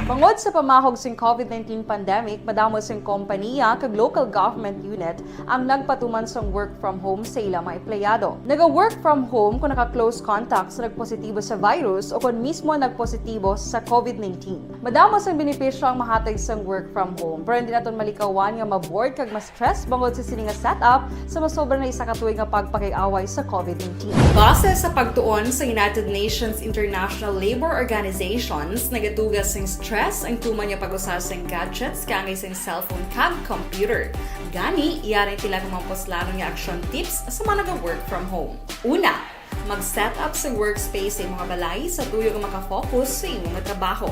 Bangod sa pamahog sing covid nineteen pandemic, madamo sing kompaniya kag local government unit ang nagpatuman sang work from home sa ila mga empleyado. Naga-work from home kung naka-close contact sa nagpositibo sa virus o kon mismo nagpositibo sa covid nineteen. Madamo sang benepisyo ang mahatag sang work from home, pero hindi naton malikawan nga ma-bored kag ma-stress bangod sa sini nga setup sa masobra na isa ka tuig nga pagpakig-away sa covid nineteen. Base sa pagtuon sa United Nations International Labour Organizations, nagatuga sing stress ang tuman nga pag-usa sing gadgets kaangay sing cellphone kag computer. Gani, yari ang pila ka mga puslanon nga action tips sa mga naga-work from home. Una, mag-set up sa workspace sa imong balay sa tuyo nga makafocus sa imong trabaho.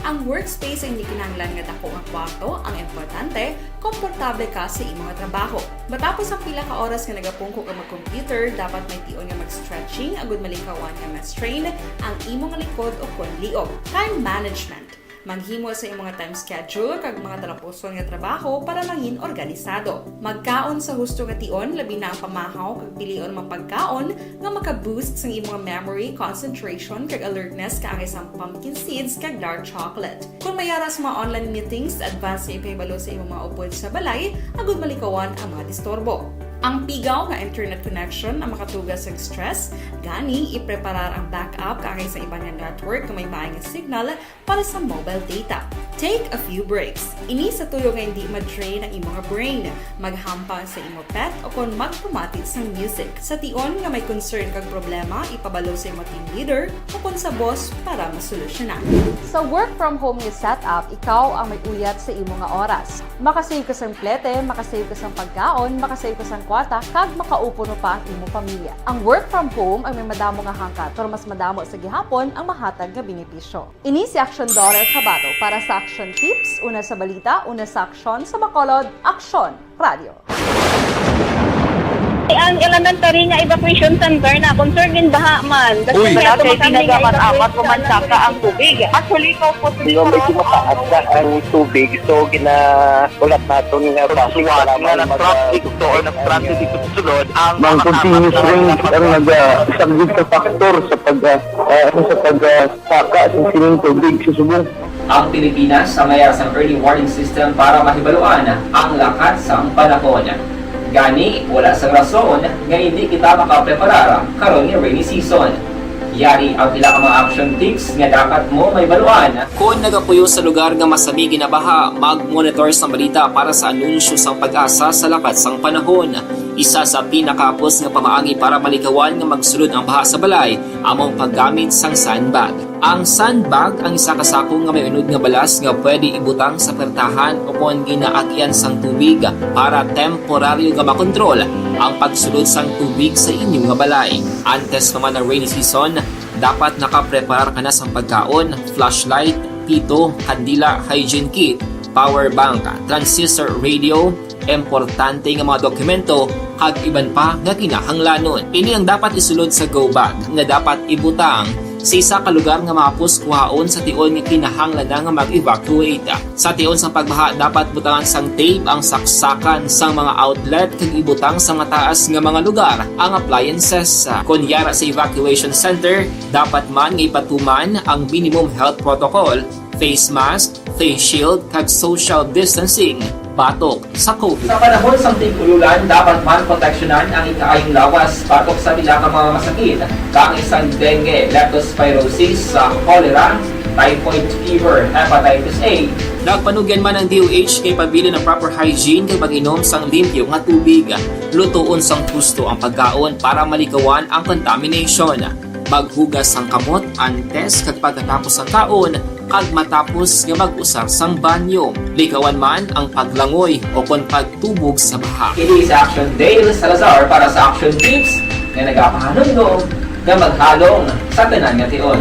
Ang workspace ay hindi kinahanglan nga dako nga kwarto, ang importante, komportable ka sa imong trabaho. Matapos ang pila ka oras nga nagapungko ka mag-computer, dapat may tion nga mag-stretching agud malikawan nga ma-strain ang imong likod o kon liog. Time management. Maghimo sa imong time schedule kag mga talapuson nga trabaho para mangin organisado. Magkaon sa husto nga tion, labi na ang pamahaw kag pilion mga pagkaon nga maka-boost sang imong memory, concentration, kag alertness kaangay sang pumpkin seeds kag dark chocolate. Kung may ara sa mga online meetings, advance nga ipahibalo sa imong mga upod sa balay agud malikawan ang mga disturbo. Ang pigaw nga internet connection ang makatuga sang stress, gani ipreparar ang backup kaangay sa iban nga network nga may maay nga signal para sa mobile data. Take a few breaks. Ini sa tuyo nga hindi ma-drain ang imong brain. Maghampang sa imo pet o kon magpamati sang music. Sa tion nga may concern kag problema, ipabalo sa imo team leader o kon sa boss para masolusyonan. Sa work from home nga setup, ikaw ang may uyat sa imo nga oras. Makasave ka sang plete, makasave ka sang pagkaon, makasave ka sang kwarta, kag makaupo no pa ang imo pamilya. Ang work from home ang may madamo nga hangkat, pero mas madamo sa gihapon ang mahatag nga benepisyo. Ini si Action Daughter Kabato para sa Action Tips, una sa balita, una sa aksyon, sa Bacolod, Aksyon Radio. Ang elementary nga evacuation center na concern din baha man. Uy. Wala kay pinagamat-amat, umansaka ang tubig. Actually, ikaw po, di ba, medyo mataas na ang tubig, so gina-, ulat naton nga basi nga nag-traffic to or nag-traffic dito sa sulod ang mga continuous rain ang nag-, ah, saglit sa factor sa pag, ah, ah, ano, sa pag, ah, saka sa sining tubig sa subong. Ang Pilipinas ang may sang early warning system para mahibaluan ang lakat sang panahon. Gani, wala sang rason nga hindi kita makapreparar karon nga rainy season. Yari ang pila ka mga action tips nga dapat mo mahibaluan. Kon nagapuyo sa lugar nga masami ginabaha, mag-monitor sang balita para sa anunsyo sang PAGASA sa lakat sang panahon. Isa sa pinakahapos nga pamaagi para malikawan nga magsulod ang baha sa balay amo ang paggamit sang sandbag. Ang sandbag ang isa ka sako nga may unod nga balas nga pwede ibutang sa puwertahan ukon ginaagian sang tubig para temporaryo nga makontrol ang pagsulod sang tubig sa inyo nga balay. Antes pa man ang rainy season, dapat nakapreparar ka na sang pagkaon, flashlight, pito, kandila, hygiene kit, power bank, transistor radio, importante nga mga dokumento, kag iban pa nga kinahanglanon. Ini ang dapat isulod sa go bag nga dapat ibutang sa isa ka lugar nga mahapos kuhaon sa tion nga kinahanglan na nga mag-evacuate. Sa tion sang pagbaha, dapat butangan sang tape ang saksakan sang mga outlet kag ibutang sa mataas nga mga lugar ang appliances. Kon yara sa evacuation center, dapat man nga ipatuman ang minimum health protocol, face mask, face shield, kag social distancing batok sa COVID. Sa panahon sang tig-ululan, dapat man proteksyonan ang ikaayong lawas batok sa pila ka mga masakit, kaangay sang dengue, leptospirosis, sa cholera, typhoid fever, hepatitis A. Nagpanugyan man ang D O H nga ipabilin ang proper hygiene kag pag-inom sang limpyo nga tubig. Lutoon sang husto ang pagkaon para malikawan ang contamination. Maghugas sang kamot antes kag pagkatapos sang kaon, kag matapos nga mag-usar sang banyo. Likawan man ang paglangoy o kon pagtubog sa baha. Ini si Action Dale Salazar para sa Action Tips nga nagapahanumdom nga maghalong sa tanan nga tion.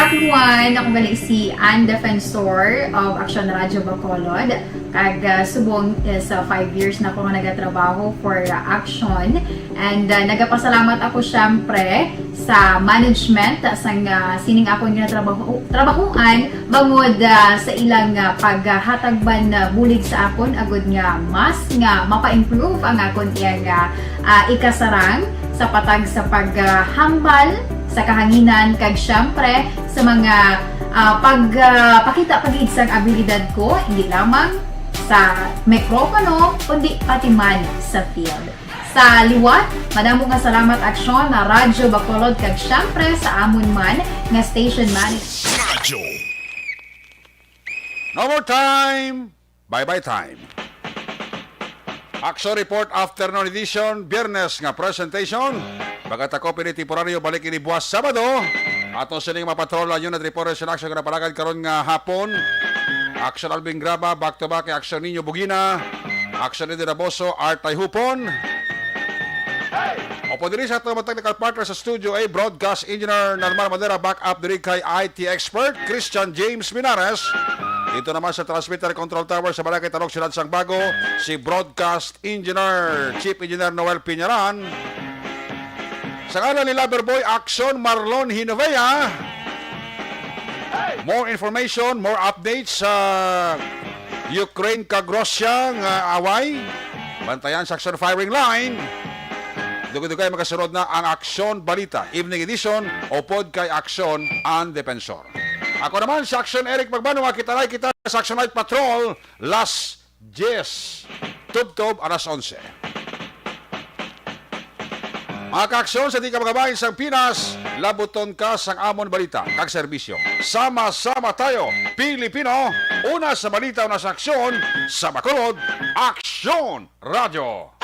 Everyone, ako gali si Ann Defensor of Action Radio Bacolod. Kag ah, subong is ah, five years na ako nga nagatrabaho for ah, Action. And ah, nagapasalamat ako syempre sa management sang ah, sining akon nga trabaho, trabahuan bangod ah, sa ilang ah, paghatag man ah, bulig sa akon agud nga mas nga mapa-improve ang akon iyang ah, ah, ikasarang sa patag sa paghambal sa kahanginan kag syempre sa mga ah, pag ah, pakita pa gid sang abilidad ko, hindi lamang sa mikropono kundi pati man sa field. Sa liwat, madamo nga salamat Aksyon na Radyo Bacolod kag syempre sa amon man nga station manager. Radyo. No more time. Bye-bye time. Action Report Afternoon Edition, Biyernes nga presentation. Pagkatakop ini temporaryo, balik ini buwas Sabado. Ato sining mapatrol ang unit reporters in action nga napalagad karon nga hapon. Action Alvin Graba, back to back kay Action Nino Bugina. Action Eddie Raboso, Art Tayhupon. Opo diri sa ato mga technical partner sa Studio A, Broadcast Engineer Narmar Madera, back up diri kay I T expert Christian James Minares. Dito naman sa transmitter control tower sa Barangay Talok, Siyudad sang Bago, si Broadcast Engineer, Chief Engineer Noel Piñaran. Sa ngalan ni Loverboy Action, Marlon Hinovea. More information, more updates sa Ukraine kag Russia nga away. Bantayan sa Action Firing Line. Dugay-dugay makasunod na ang Aksyon Balita, Evening Edition, upod kay Aksyon ang Defensor. Ako naman si Aksyon Eric Magbanwa, kita na kita sa Action Night Patrol, last diyes, tubtob alas onse. Mga kaaksyon sa di ka magabahin sang Pinas, labuton ka sang amon balita kag serbisyo. Sama-sama tayo, Pilipino, una sa balita, una sa aksyon, sa Bacolod, Aksyon Radyo.